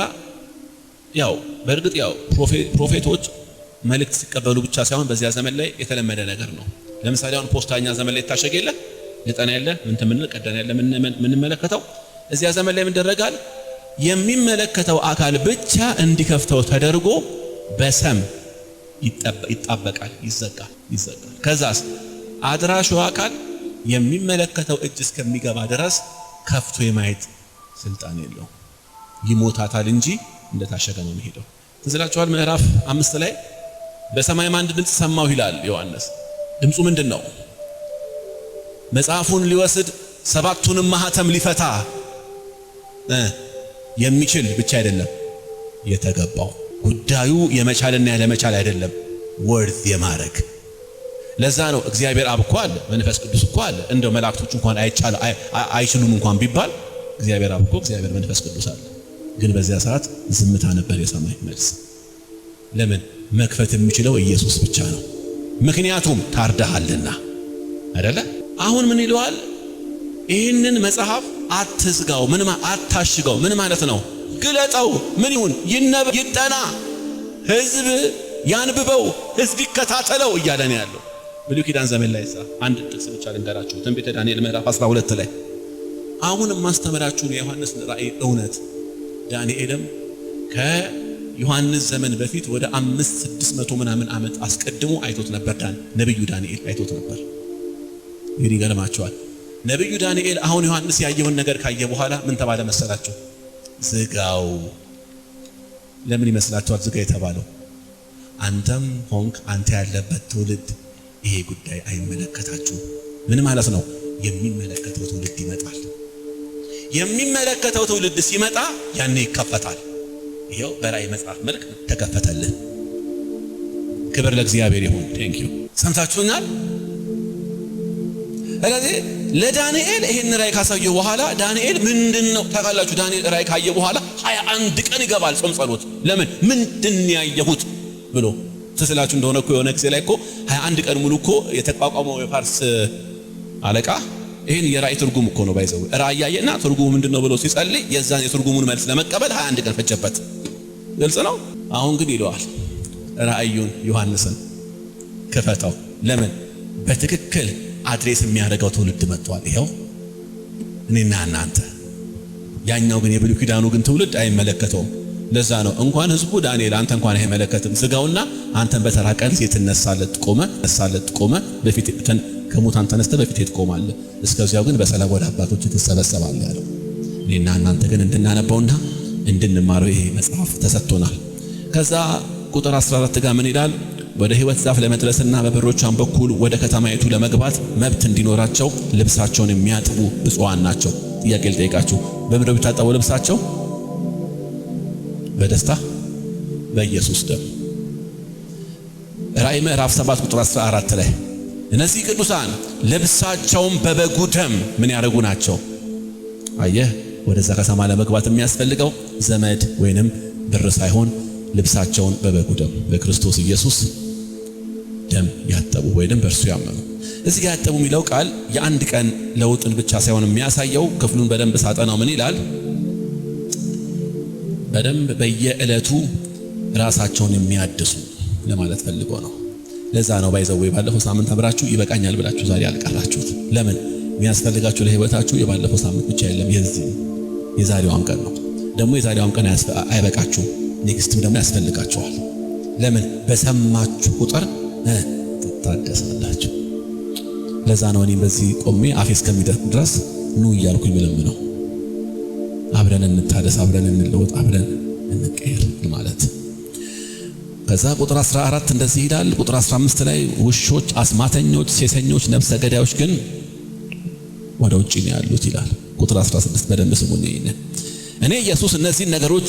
ያው በእርግጥ ያው prophet ኦች መልእክት ሲቀበሉ ብቻ ሳይሆን በዚያ ዘመን ላይ የተለመደ ነገር ነው። ለምሳሌ አሁን ፖስታኛ ዘመን ላይ ይታሸግ የለ፣ ልጠና የለ፣ ምን ትምን ቀደና የለ የምንመለከተው እዚያ ዘመን ላይ ምን ይደረጋል? የሚመለከተው አካል ብቻ እንዲከፍተው ተደርጎ በሰም ይጣበቃል፣ ይዘጋል፣ ይዘጋል። ከዛስ አድራሹ አካል የሚመለከተው እጅ እስከሚገባ ድረስ ከፍቶ የማየት ስልጣን የለውም። ይሞታታል እንጂ እንደታሸገ ነው የሚሄደው። ትዝ ይላችኋል ምዕራፍ 5 ላይ በሰማይም አንድ ድምፅ ሰማሁ ይላል ዮሐንስ። ድምፁ ምንድን ነው? መጽሐፉን ሊወስድ ሰባቱንም ማህተም ሊፈታ የሚችል ብቻ አይደለም የተገባው። ጉዳዩ የመቻልና ያለመቻል አይደለም፣ worth የማድረግ። ለዛ ነው እግዚአብሔር አብ እኮ አለ፣ መንፈስ ቅዱስ እኮ አለ። እንደው መላእክቶች እንኳን አይችሉም እንኳን ቢባል እግዚአብሔር አብ እኮ እግዚአብሔር መንፈስ ቅዱስ አለ። ግን በዚያ ሰዓት ዝምታ ነበር የሰማይ መልስ። ለምን? መክፈት የሚችለው ኢየሱስ ብቻ ነው። ምክንያቱም ታርደሃልና አይደለ? አሁን ምን ይለዋል? ይህንን መጽሐፍ አትዝጋው፣ ምን አታሽገው። ምን ማለት ነው? ግለጠው። ምን ይሁን? ይነበብ፣ ይጠና፣ ህዝብ ያንብበው፣ ህዝብ ይከታተለው እያለ ነው ያለው። ብሉይ ኪዳን ዘመን ላይ አንድ ጥቅስ ብቻ ልንገራችሁ። ትንቢተ ዳንኤል ምዕራፍ 12 ላይ አሁን የማስተምራችሁን የዮሐንስ ራእይ እውነት ዳንኤልም ከዮሐንስ ዘመን በፊት ወደ 500-600 ምናምን ዓመት አስቀድሞ አይቶት ነበር። ነብዩ ዳንኤል አይቶት ነበር። እንግዲህ ይገርማቸዋል። ነብዩ ዳንኤል አሁን ዮሐንስ ያየውን ነገር ካየ በኋላ ምን ተባለ መሰላችሁ? ዝጋው። ለምን ይመስላችኋል ዝጋ የተባለው? አንተም ሆንክ አንተ ያለበት ትውልድ ይሄ ጉዳይ አይመለከታችሁም። ምን ማለት ነው? የሚመለከተው ትውልድ ይመጣል። የሚመለከተው ትውልድ ሲመጣ ያኔ ይከፈታል። ይሄው በራእይ መጽሐፍ መልክ ተከፈተልን። ክብር ለእግዚአብሔር ይሁን። Thank you። ሰምታችሁኛል? ስለዚህ ለዳንኤል ይሄን ራእይ ካሳየው በኋላ ዳንኤል ምንድነው ታውቃላችሁ? ዳንኤል ራእይ ካየ በኋላ 21 ቀን ይገባል ጾም ጸሎት። ለምን ምንድን ያየሁት ብሎ ትስላችሁ እንደሆነ እኮ የሆነ ጊዜ ላይ እኮ 21 ቀን ሙሉ እኮ የተቋቋመው የፋርስ አለቃ ይሄን የራእይ ትርጉም እኮ ነው ባይዘው ራእይ ያየና ትርጉሙ ምንድነው ብሎ ሲጸልይ የዛን የትርጉሙን መልስ ለመቀበል 21 ቀን ፈጀበት። ግልጽ ነው። አሁን ግን ይለዋል ራእዩን ዮሐንስን ክፈተው። ለምን በትክክል address የሚያደርገው ትውልድ መጥቷል። ይሄው እኔና እናንተ። ያኛው ግን የብሉይ ኪዳኑ ግን ትውልድ አይመለከተውም። ለዛ ነው እንኳን ህዝቡ ዳንኤል አንተ እንኳን አይመለከትም፣ ዝጋውና አንተን በተራ ቀን ትነሳለህ፣ ትቆመህ በፊት ከሙታን ተነስተህ በፊት ትቆማለህ። እስከዚያው ግን በሰላም ወደ አባቶች ትሰበሰባለህ ያለው። እኔና እናንተ ግን እንድናነባውና እንድንማረው ይሄ መጽሐፍ ተሰጥቶናል። ከዛ ቁጥር 14 ጋር ምን ይላል? ወደ ሕይወት ዛፍ ለመድረስና በበሮቿን በኩል ወደ ከተማይቱ ለመግባት መብት እንዲኖራቸው ልብሳቸውን የሚያጥቡ ብፁዓን ናቸው። ጥያቄ ልጠይቃችሁ፣ በምንድን ነው የሚታጠበው ልብሳቸው? በደስታ በኢየሱስ ደም። ራእይ ምዕራፍ 7 ቁጥር 14 ላይ እነዚህ ቅዱሳን ልብሳቸውን በበጉ ደም ምን ያደርጉ ናቸው? አየህ፣ ወደዛ ከተማ ለመግባት የሚያስፈልገው ዘመድ ወይንም ብር ሳይሆን ልብሳቸውን በበጉ ደም በክርስቶስ ኢየሱስ ደም ያጠቡ ወይንም በእርሱ ያመኑ። እዚህ ጋር ያጠቡ የሚለው ቃል የአንድ ቀን ለውጥን ብቻ ሳይሆን የሚያሳየው ክፍሉን በደንብ ሳጠናው ምን ይላል? በደንብ በየዕለቱ ራሳቸውን የሚያድሱ ለማለት ፈልጎ ነው። ለዛ ነው by the way ባለፈው ሳምንት አብራችሁ ይበቃኛል ብላችሁ ዛሬ ያልቀራችሁት። ለምን የሚያስፈልጋችሁ ለህይወታችሁ የባለፈው ሳምንት ብቻ የለም፣ የዚህ የዛሬዋም ቀን ነው። ደግሞ የዛሬዋም ቀን አይበቃችሁም፣ next ም ደግሞ ያስፈልጋችኋል። ለምን በሰማችሁ ቁጥር ትታደሳላችሁ። ለዛ ነው እኔም በዚህ ቆሜ አፌ እስከሚደርቅ ድረስ ኑ እያልኩኝ ምለምነው። አብረን እንታደስ፣ አብረን እንለወጥ፣ አብረን እንቀየር ማለት። ከዛ ቁጥር 14 እንደዚህ ይላል። ቁጥር 15 ላይ ውሾች፣ አስማተኞች፣ ሴሰኞች፣ ነፍሰ ገዳዮች ግን ወደ ውጪ ነው ያሉት ይላል። ቁጥር 16 በደንብ ስሙኝ። ይሄን እኔ ኢየሱስ እነዚህን ነገሮች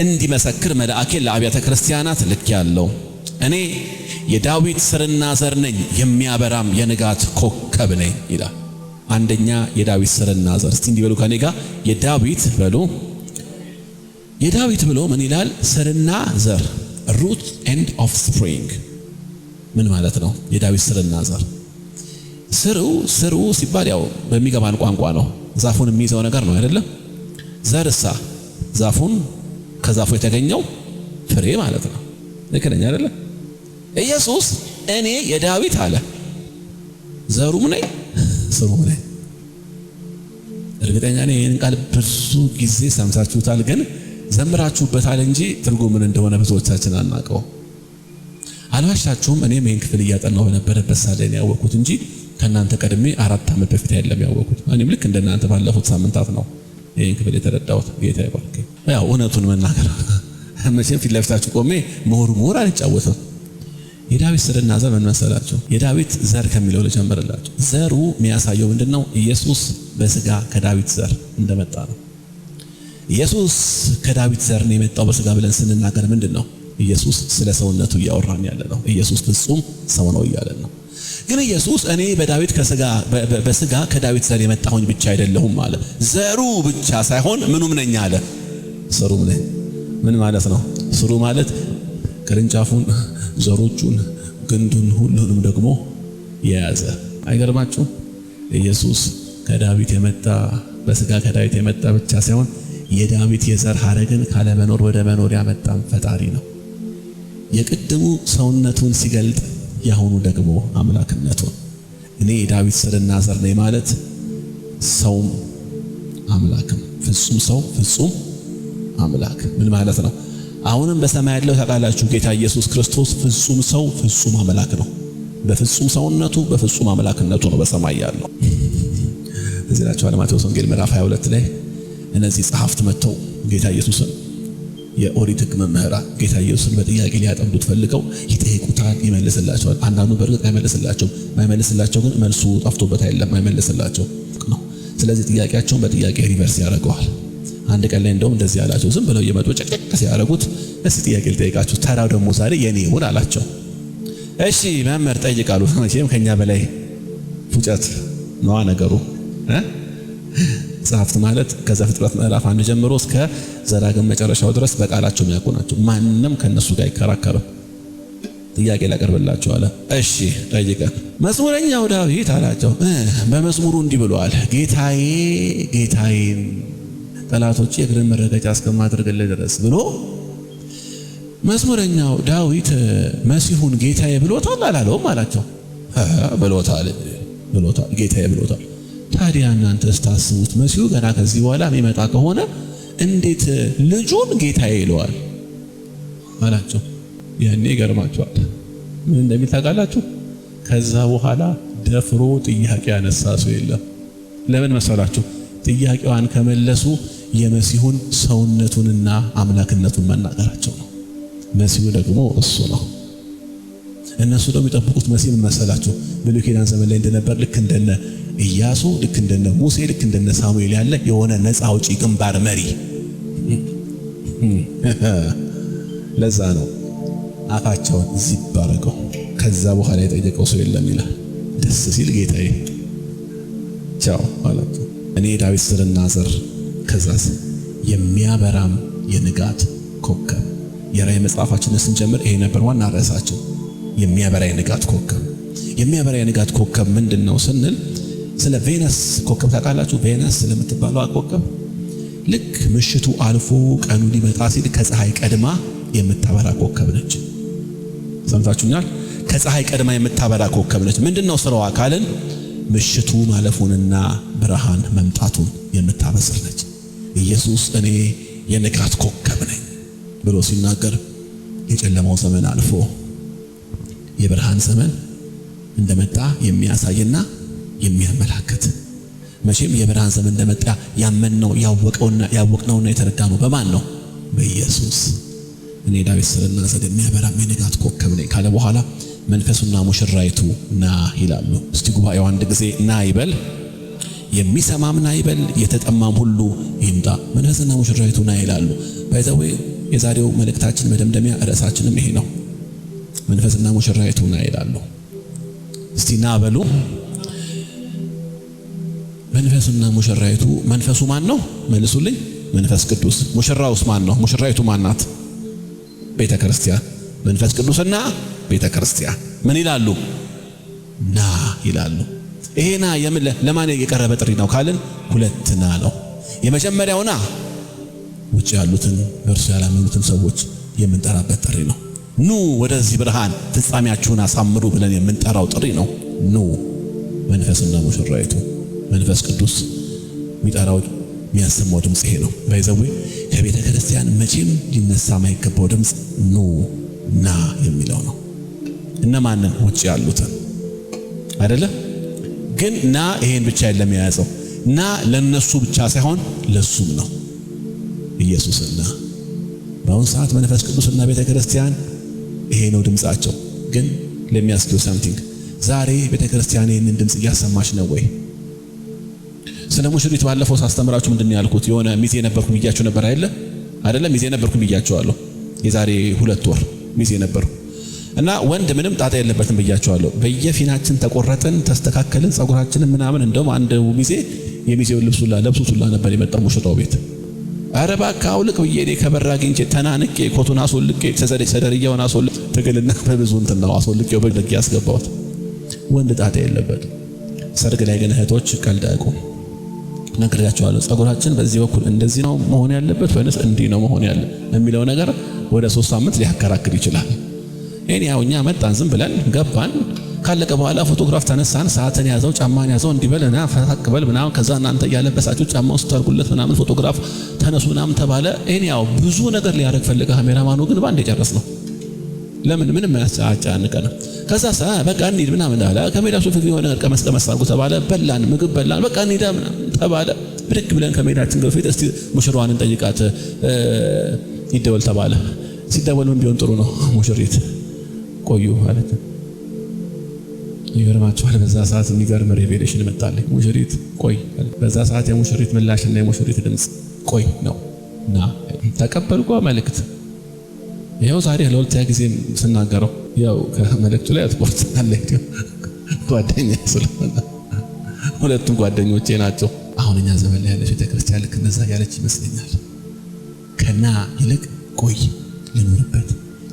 እንዲመሰክር መልአኬን ለአብያተ ክርስቲያናት ልኬአለሁ። እኔ የዳዊት ስርና ዘር ነኝ፣ የሚያበራም የንጋት ኮከብ ነኝ ይላል። አንደኛ የዳዊት ስርና ዘር። እስቲ እንዲህ በሉ ከኔ ጋር የዳዊት በሉ። የዳዊት ብሎ ምን ይላል? ስርና ዘር፣ root and offspring ምን ማለት ነው? የዳዊት ስርና ዘር። ስሩ ሲባል ያው በሚገባን ቋንቋ ነው። ዛፉን የሚይዘው ነገር ነው አይደለም? ዘርሳ ዛፉን ከዛፉ የተገኘው ፍሬ ማለት ነው። ልክ ነኝ አይደለም? ኢየሱስ እኔ የዳዊት አለ ዘሩም ነኝ ስሩም ነኝ። እርግጠኛ ነኝ ይህን ቃል ብዙ ጊዜ ሰምታችሁታል፣ ግን ዘምራችሁበታል እንጂ ትርጉም ምን እንደሆነ ብዙዎቻችን አናውቀው። አልዋሻችሁም። እኔም ይህን ክፍል እያጠናሁ በነበረበት ሰዓት ላይ ነው ያወቅኩት እንጂ ከእናንተ ቀድሜ 4 ዓመት በፊት አይደለም ያወቅኩት። እኔም ልክ እንደናንተ ባለፉት ሳምንታት ነው ይህን ክፍል የተረዳሁት። ጌታ ይባርክ። ያው እውነቱን መናገር መቼም ፊት ለፊታችሁ ቆሜ ምሁር ምሁር አልጫወትም። የዳዊት ስርና ዘር ምን መሰላችሁ? የዳዊት ዘር ከሚለው ልጀምርላችሁ። ዘሩ የሚያሳየው ምንድነው? ኢየሱስ በስጋ ከዳዊት ዘር እንደመጣ ነው። ኢየሱስ ከዳዊት ዘር ነው የመጣው በስጋ ብለን ስንናገር ምንድነው? ኢየሱስ ስለ ሰውነቱ እያወራን ያለ ነው። ኢየሱስ ፍጹም ሰው ነው እያለን ነው። ግን ኢየሱስ እኔ በዳዊት ከስጋ በስጋ ከዳዊት ዘር የመጣሁኝ ብቻ አይደለሁም አለ። ዘሩ ብቻ ሳይሆን ምኑም ነኝ አለ፣ ስሩም ነኝ። ምን ማለት ነው? ስሩ ማለት ቅርንጫፉን፣ ዘሮቹን፣ ግንዱን ሁሉንም ደግሞ የያዘ። አይገርማችሁ? ኢየሱስ ከዳዊት የመጣ በስጋ ከዳዊት የመጣ ብቻ ሳይሆን የዳዊት የዘር ሐረግን ካለመኖር ወደ መኖር ያመጣም ፈጣሪ ነው። የቅድሙ ሰውነቱን ሲገልጥ ያሁኑ ደግሞ አምላክነቱን። እኔ የዳዊት ስርና ዘር ነኝ ማለት ሰውም አምላክም። ፍጹም ሰው ፍጹም አምላክ ምን ማለት ነው? አሁንም በሰማይ ያለው ታውቃላችሁ፣ ጌታ ኢየሱስ ክርስቶስ ፍጹም ሰው ፍጹም አምላክ ነው። በፍጹም ሰውነቱ በፍጹም አምላክነቱ ነው በሰማይ ያለው። እዚህ ላቸዋል ማቴዎስ ወንጌል ምዕራፍ 22 ላይ እነዚህ ጸሐፍት መጥተው ጌታ ኢየሱስን፣ የኦሪት ሕግ መምህራን ጌታ ኢየሱስን በጥያቄ ሊያጠምዱት ፈልገው ይጠይቁታል፣ ይመልስላቸዋል። አንዳንዱ በእርግጥ አይመልስላቸውም። ማይመልስላቸው ግን መልሱ ጠፍቶበት አይደለም፣ አይመልስላቸው ነው። ስለዚህ ጥያቄያቸውን በጥያቄ reverse ያደርገዋል። አንድ ቀን ላይ እንደውም እንደዚህ አላቸው። ዝም ብለው እየመጡ ጭቅጭቅ ሲያደርጉት እስቲ ጥያቄ ልጠይቃችሁ፣ ተራው ደግሞ ዛሬ የኔ ይሁን አላቸው። እሺ መምህር ጠይቅ አሉት። መቼም ከኛ በላይ ፉጨት ነዋ ነገሩ እ ጸሐፍት ማለት ከዘፍጥረት ምዕራፍ 1 ጀምሮ እስከ ዘዳግም መጨረሻው ድረስ በቃላቸው የሚያውቁ ናቸው። ማንም ከነሱ ጋር አይከራከርም። ጥያቄ ላቀርብላቸው አለ። እሺ ጠይቀን። መዝሙረኛው ዳዊት አላቸው በመዝሙሩ እንዲህ ብሏል፣ ጌታዬ ጌታዬን ጠላቶች የእግርን መረገጫ እስከማድረግልህ ድረስ ብሎ መዝሙረኛው ዳዊት መሲሁን ጌታዬ ብሎታል አላለውም አላቸው። ብሎታል ብሎታል፣ ጌታዬ ብሎታል። ታዲያ እናንተ ስታስቡት መሲሁ ገና ከዚህ በኋላ የሚመጣ ከሆነ እንዴት ልጁን ጌታዬ ይለዋል አላቸው። ያኔ ይገርማቸዋል። ምን እንደሚል ታውቃላችሁ? ከዛ በኋላ ደፍሮ ጥያቄ ያነሳ ሰው የለም። ለምን መሰላችሁ? ጥያቄዋን ከመለሱ የመሲሁን ሰውነቱንና አምላክነቱን መናገራቸው ነው። መሲሁ ደግሞ እሱ ነው። እነሱ ደግሞ የሚጠብቁት መሲህ ምን መሰላችሁ? ብሉይ ኪዳን ዘመን ላይ እንደነበር ልክ እንደነ ኢያሱ፣ ልክ እንደነ ሙሴ፣ ልክ እንደነ ሳሙኤል ያለ የሆነ ነፃ አውጪ ግንባር መሪ። ለዛ ነው አፋቸውን ዚብ አደረገው። ከዛ በኋላ የጠየቀው ሰው የለም ይላል። ደስ ሲል ጌታዬ ቻው አላቸው። እኔ ዳዊት ስርና ዘር፣ ከዛስ የሚያበራም የንጋት ኮከብ። የራእይ መጽሐፋችንን ስንጀምር ይሄ ነበር ዋና ርዕሳችን፣ የሚያበራ የንጋት ኮከብ። የሚያበራ የንጋት ኮከብ ምንድን ነው ስንል ስለ ቬነስ ኮከብ ታውቃላችሁ? ቬነስ ስለምትባለው ኮከብ ልክ ምሽቱ አልፎ ቀኑ ሊመጣ ሲል ከፀሐይ ቀድማ የምታበራ ኮከብ ነች። ሰምታችሁኛል? ከፀሐይ ቀድማ የምታበራ ኮከብ ነች። ምንድነው ስራዋ ካልን ምሽቱ ማለፉንና ብርሃን መምጣቱን የምታበስር ነች። ኢየሱስ እኔ የንጋት ኮከብ ነኝ ብሎ ሲናገር የጨለማው ዘመን አልፎ የብርሃን ዘመን እንደመጣ የሚያሳይና የሚያመላክት፣ መቼም የብርሃን ዘመን እንደመጣ ያመንነው ያወቅነውና የተረዳነው በማን ነው? በኢየሱስ። እኔ ዳዊት ስርና ዘር የሚያበራም የንጋት ኮከብ ነኝ ካለ በኋላ መንፈሱና ሙሽራይቱ ና ይላሉ። እስቲ ጉባኤው አንድ ጊዜ ና ይበል። የሚሰማም ና ይበል፣ የተጠማም ሁሉ ይምጣ። መንፈስና ሙሽራይቱ ና ይላሉ። By the way የዛሬው መልእክታችን መደምደሚያ ርዕሳችንም ይሄ ነው። መንፈስና ሙሽራይቱ ና ይላሉ። እስቲ ና በሉ። መንፈስና ሙሽራይቱ፣ መንፈሱ ማን ነው? መልሱልኝ። መንፈስ ቅዱስ። ሙሽራውስ ማን ነው? ሙሽራይቱ ማን ናት? ቤተ ክርስቲያን። መንፈስ ቅዱስና ቤተ ክርስቲያን ምን ይላሉ? ና ይላሉ። ይሄ ና ለማን የቀረበ ጥሪ ነው ካልን ሁለት ና ነው። የመጀመሪያው ና ውጭ ያሉትን በእርሱ ያላመኑትን ሰዎች የምንጠራበት ጥሪ ነው። ኑ ወደዚህ ብርሃን ፍጻሜያችሁን አሳምሩ ብለን የምንጠራው ጥሪ ነው። ኑ መንፈስና ሙሽራይቱ፣ መንፈስ ቅዱስ የሚጠራው የሚያሰማው ድምፅ ይሄ ነው። By the way ከቤተ ክርስቲያን መቼም ሊነሳ የማይገባው ድምፅ ኑ ና የሚለው ነው። እነማንን? ውጭ ያሉትን አይደለ? ግን ና ይሄን ብቻ የለም የያዘው፣ ና ለነሱ ብቻ ሳይሆን ለሱም ነው። ኢየሱስና በአሁን ሰዓት መንፈስ ቅዱስና ቤተ ክርስቲያን ይሄ ነው ድምፃቸው። ግን let me ask you something፣ ዛሬ ቤተ ክርስቲያን ይህንን ድምፅ እያሰማች ነው ወይ? ስለ ሙሽሪት ባለፈው ሳስተምራችሁ ምንድን ነው ያልኩት? የሆነ ሚዜ ነበርኩ ብያችሁ ነበር አይደለ? አይደለም፣ ሚዜ ነበርኩ ብያችኋለሁ። የዛሬ 2 ወር ሚዜ ነበርኩ እና ወንድ ምንም ጣጣ የለበትም ብያችኋለሁ። በየፊናችን ተቆረጥን፣ ተስተካከልን፣ ጸጉራችንን ምናምን። እንደውም አንድ ሚዜ የሚዜውን ልብሱላ ለብሱቱላ ነበር የመጣው ሙሽራው ቤት። ኧረ እባክህ አውልቅ ብዬ እኔ ከበር አግኝቼ ተናንቄ ኮቱን አስወልቄ ሰደርያውን አስወልቄ ትግልና በብዙ እንትን ነው አስወልቄው በልጌ ያስገባሁት። ወንድ ጣጣ የለበትም። ሰርግ ላይ ግን እህቶች ቀልድ አያውቁም። ነግሬያቸዋለሁ። ጸጉራችን በዚህ በኩል እንደዚህ ነው መሆን ያለበት ወይንስ እንዲህ ነው መሆን ያለ የሚለው ነገር ወደ 3 ሳምንት ሊያከራክር ይችላል። ይሄን ያው እኛ መጣን፣ ዝም ብለን ገባን። ካለቀ በኋላ ፎቶግራፍ ተነሳን። ሰዓትን ያዘው፣ ጫማን ያዘው፣ እንዲበል እና ፈታቅበል ምናምን። ከዛ እናንተ እያለበሳችሁ ጫማውን ስታርጉለት ምናምን ፎቶግራፍ ተነሱ ምናምን ተባለ። ያው ብዙ ነገር ሊያደርግ ፈለገ ካሜራማኑ፣ ግን በአንድ የጨረስ ነው። ለምን ምንም አያጨናንቀንም። ከዛ በቃ እንሂድ ምናምን አለ። ከሜዳችሁ ፊት የሆነ ነገር ቀመስ ቀመስ አድርጉ ተባለ። በላን፣ ምግብ በላን። በቃ እንሂድ ምናምን ተባለ። ብድግ ብለን ከሜዳችን በፊት እስቲ ሙሽራዋን እንጠይቃት ይደወል ተባለ። ሲደወል ምን ቢሆን ጥሩ ነው? ሙሽሪት ቆዩ ማለት ነው። ይገርማችኋል። በዛ ሰዓት የሚገርም revelation መጣልኝ። ሙሽሪት ቆይ። በዛ ሰዓት የሙሽሪት ምላሽና የሙሽሪት ድምፅ ቆይ ነው እና ተቀበልኳ መልእክት። ይኸው ዛሬ ለሁለተኛ ጊዜ ስናገረው ያው ከመልእክቱ ላይ አትቆርጥ አለ ጓደኛ ስለሆነ ሁለቱም ጓደኞቼ ናቸው። አሁን እኛ ዘመን ላይ ያለች ቤተክርስቲያን ልክ እንደዛ ያለች ይመስለኛል። ከና ይልቅ ቆይ ልኖርበት፣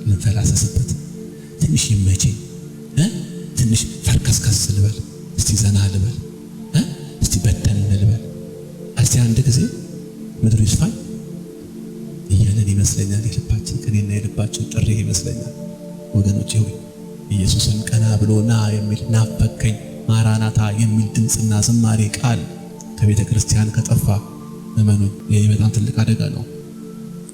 ልንፈላሰስበት፣ ትንሽ ይመቸኝ፣ ትንሽ ፈርከስከስ ልበል፣ እስቲ ዘና ልበል፣ እስቲ በተን ልበል፣ እስቲ አንድ ጊዜ ምድሩ ይስፋኝ እያለን ይመስለኛል። የልባችን ቅኔና የልባችን ጥሪ ይመስለኛል። ወገኖቼ ሆይ ኢየሱስን ቀና ብሎ ና የሚል ናፈከኝ ማራናታ የሚል ድምፅና ዝማሬ ቃል ከቤተ ክርስቲያን ከጠፋ እመኑኝ ይህ በጣም ትልቅ አደጋ ነው።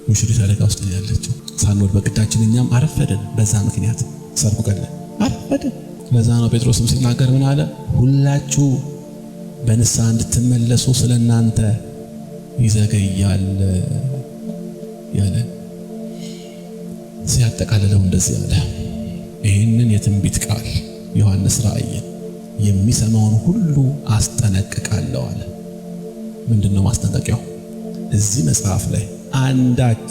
ሙሽሪት አደጋ ውስጥ ነው ያለችው። ሳንወድ በግዳችን እኛም አረፈደን። በዛ ምክንያት ሰርጉ ቀን አረፈደን። ለዛ ነው ጴጥሮስም ሲናገር ምን አለ? ሁላችሁ በንስሐ እንድትመለሱ ስለ እናንተ ይዘገያል ያለ። ሲያጠቃልለው እንደዚህ አለ፣ ይህንን የትንቢት ቃል ዮሐንስ ራእይን የሚሰማውን ሁሉ አስጠነቅቃለሁ አለ። ምንድነው ማስጠንቀቂያው? እዚህ መጽሐፍ ላይ አንዳች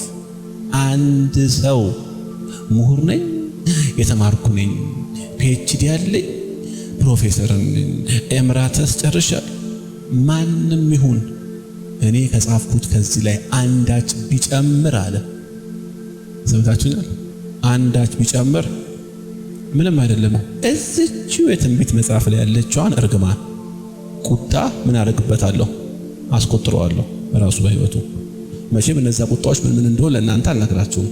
አንድ ሰው ምሁር ነኝ፣ የተማርኩ ነኝ፣ PhD ያለኝ፣ ፕሮፌሰር ነኝ፣ emeritus ጨርሻለሁ፣ ማንም ይሁን እኔ ከጻፍኩት ከዚህ ላይ አንዳች ቢጨምር አለ። ሰምታችሁኛል? አንዳች ቢጨምር ምንም አይደለም። እዚችው የትንቢት መጽሐፍ ላይ ያለችዋን እርግማን ቁጣ ምን አደርግበታለሁ? አስቆጥረዋለሁ በራሱ በህይወቱ። መቼም እነዛ ቁጣዎች ምን ምን እንደሆነ ለእናንተ አልነግራችሁም።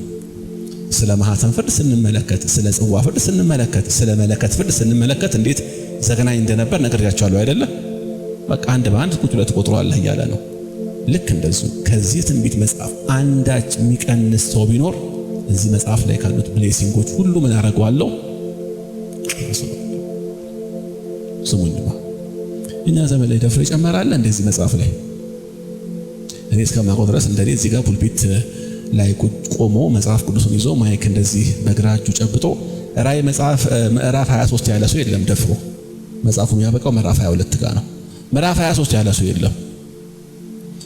ስለ ማኅተም ፍርድ ስንመለከት፣ ስለ ጽዋ ፍርድ ስንመለከት፣ ስለ መለከት ፍርድ ስንመለከት እንዴት ዘግናኝ እንደነበር ነግሬያችኋለሁ አይደለ? በቃ አንድ በአንድ ቁጭ ብለህ ትቆጥረዋለህ እያለ ነው። ልክ እንደዚሁ ከዚህ ትንቢት መጽሐፍ አንዳች የሚቀንስ ሰው ቢኖር እዚህ መጽሐፍ ላይ ካሉት blessing ኦች ሁሉ ምን አደርገዋለሁ? ስሙኝማ፣ እኛ ዘመን ላይ ደፍሮ ይጨመራል እንደዚህ መጽሐፍ ላይ እኔ እስከማውቀው ድረስ እንደኔ እዚህ ጋር pulpit ላይ ቆሞ መጽሐፍ ቅዱስን ይዞ mic እንደዚህ በግራ እጁ ጨብጦ ራእይ መጽሐፍ ምዕራፍ 23 ያለ ሰው የለም። ደፍሮ መጽሐፉ የሚያበቃው ምዕራፍ 22 ጋር ነው። ምዕራፍ 23 ያለ ሰው የለም።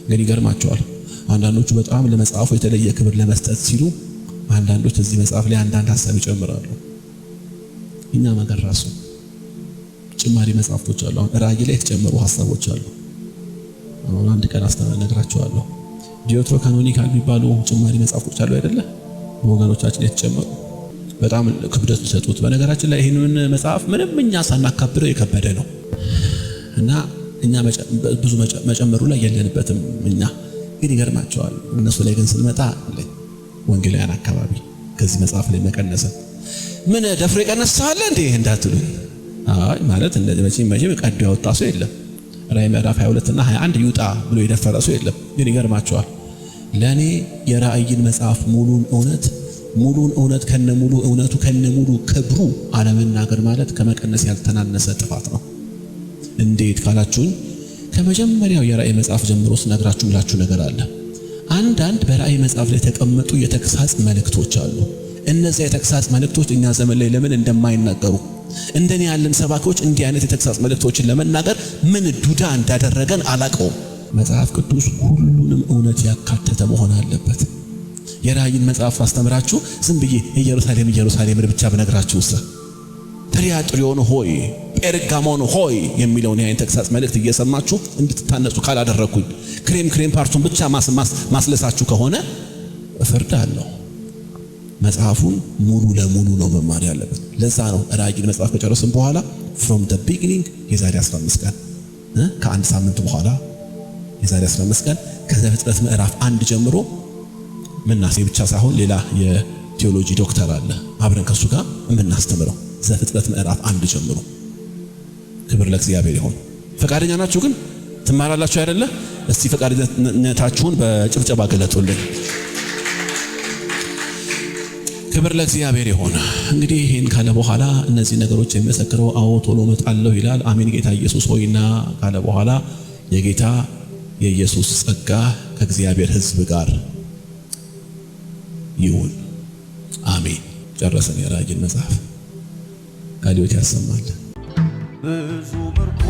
ግን ይገርማቸዋል። አንዳንዶቹ በጣም ለመጽሐፉ የተለየ ክብር ለመስጠት ሲሉ አንዳንዶች እዚህ መጽሐፍ ላይ አንዳንድ ሀሳብ ይጨምራሉ። እኛ መገር ራሱ ጭማሪ መጽሐፍቶች አሉ። አሁን ራእይ ላይ የተጨመሩ ሀሳቦች አሉ። አሁን አንድ ቀን አስተናግራቸዋለሁ። Deuterocanonical የሚባሉ ጭማሪ መጽሐፍቶች አሉ አይደለ? በወገኖቻችን የተጨመሩ በጣም ክብደት ሊሰጡት። በነገራችን ላይ ይህንን መጽሐፍ ምንም እኛ ሳናካብደው የከበደ ነው እና እኛ ብዙ መጨመሩ ላይ የለንበትም። እኛ ግን ይገርማቸዋል። እነሱ ላይ ግን ስንመጣ ወንጌላውያን አካባቢ ከዚህ መጽሐፍ ላይ መቀነሰ ምን ደፍሮ የቀነሰ አለ እንዴ እንዳትሉኝ። አይ ማለት እንደዚህ መቼም መቼም ቀዶ ያወጣ ሰው የለም። ራእይ ምዕራፍ 22 እና 21 ይውጣ ብሎ የደፈረ ሰው የለም። ግን ይገርማቸዋል። ለኔ የራእይን መጽሐፍ ሙሉን እውነት ሙሉን እውነት ከነ ሙሉ እውነቱ ከነ ሙሉ ክብሩ አለመናገር ማለት ከመቀነስ ያልተናነሰ ጥፋት ነው። እንዴት ካላችሁኝ ከመጀመሪያው የራእይ መጽሐፍ ጀምሮ ስነግራችሁ ምላችሁ ነገር አለ። አንዳንድ በራእይ መጽሐፍ ላይ የተቀመጡ የተግሳጽ መልእክቶች አሉ። እነዚያ የተግሳጽ መልእክቶች እኛ ዘመን ላይ ለምን እንደማይናገሩ እንደኔ ያለን ሰባኪዎች እንዲህ አይነት የተግሳጽ መልእክቶችን ለመናገር ምን ዱዳ እንዳደረገን አላቀውም። መጽሐፍ ቅዱስ ሁሉንም እውነት ያካተተ መሆን አለበት። የራእይን መጽሐፍ አስተምራችሁ ዝም ብዬ ኢየሩሳሌም ኢየሩሳሌምን ብቻ ብነግራችሁ ውስጥ ትያጥሮን ሆይ ጴርጋሞን ሆይ የሚለውን የአይን ተግሳጽ መልእክት እየሰማችሁ እንድትታነጹ ካላደረግኩኝ cream cream part ኡን ብቻ ማስለሳችሁ ከሆነ ፍርድ አለው። መጽሐፉን ሙሉ ለሙሉ ነው መማር ያለበት። ለዛ ነው ራእይን መጽሐፍ ከጨረስን በኋላ from the beginning የዛሬ 15 ቀን ከአንድ ሳምንት በኋላ የዛሬ 15 ቀን ከዘፍጥረት ምዕራፍ 1 ጀምሮ ምናሴ ብቻ ሳይሆን ሌላ የቴዎሎጂ ዶክተር አለ አብረን ከሱ ጋር የምናስተምረው። ዘፍጥረት ምዕራፍ 1 ጀምሮ። ክብር ለእግዚአብሔር ይሁን። ፈቃደኛ ናችሁ ግን ትማራላችሁ አይደለ? እስቲ ፈቃደኝነታችሁን በጭብጨባ ገለጡልኝ። ክብር ለእግዚአብሔር ይሁን። እንግዲህ ይህን ካለ በኋላ እነዚህ ነገሮች የሚመሰክረው አዎ ቶሎ እመጣለሁ ይላል። አሜን ጌታ ኢየሱስ ሆይና ካለ በኋላ የጌታ የኢየሱስ ጸጋ ከእግዚአብሔር ሕዝብ ጋር ይሁን፣ አሜን። ጨረሰን የራእይን መጽሐፍ። ቃለ ሕይወት ያሰማል። ብዙ ምርኮ።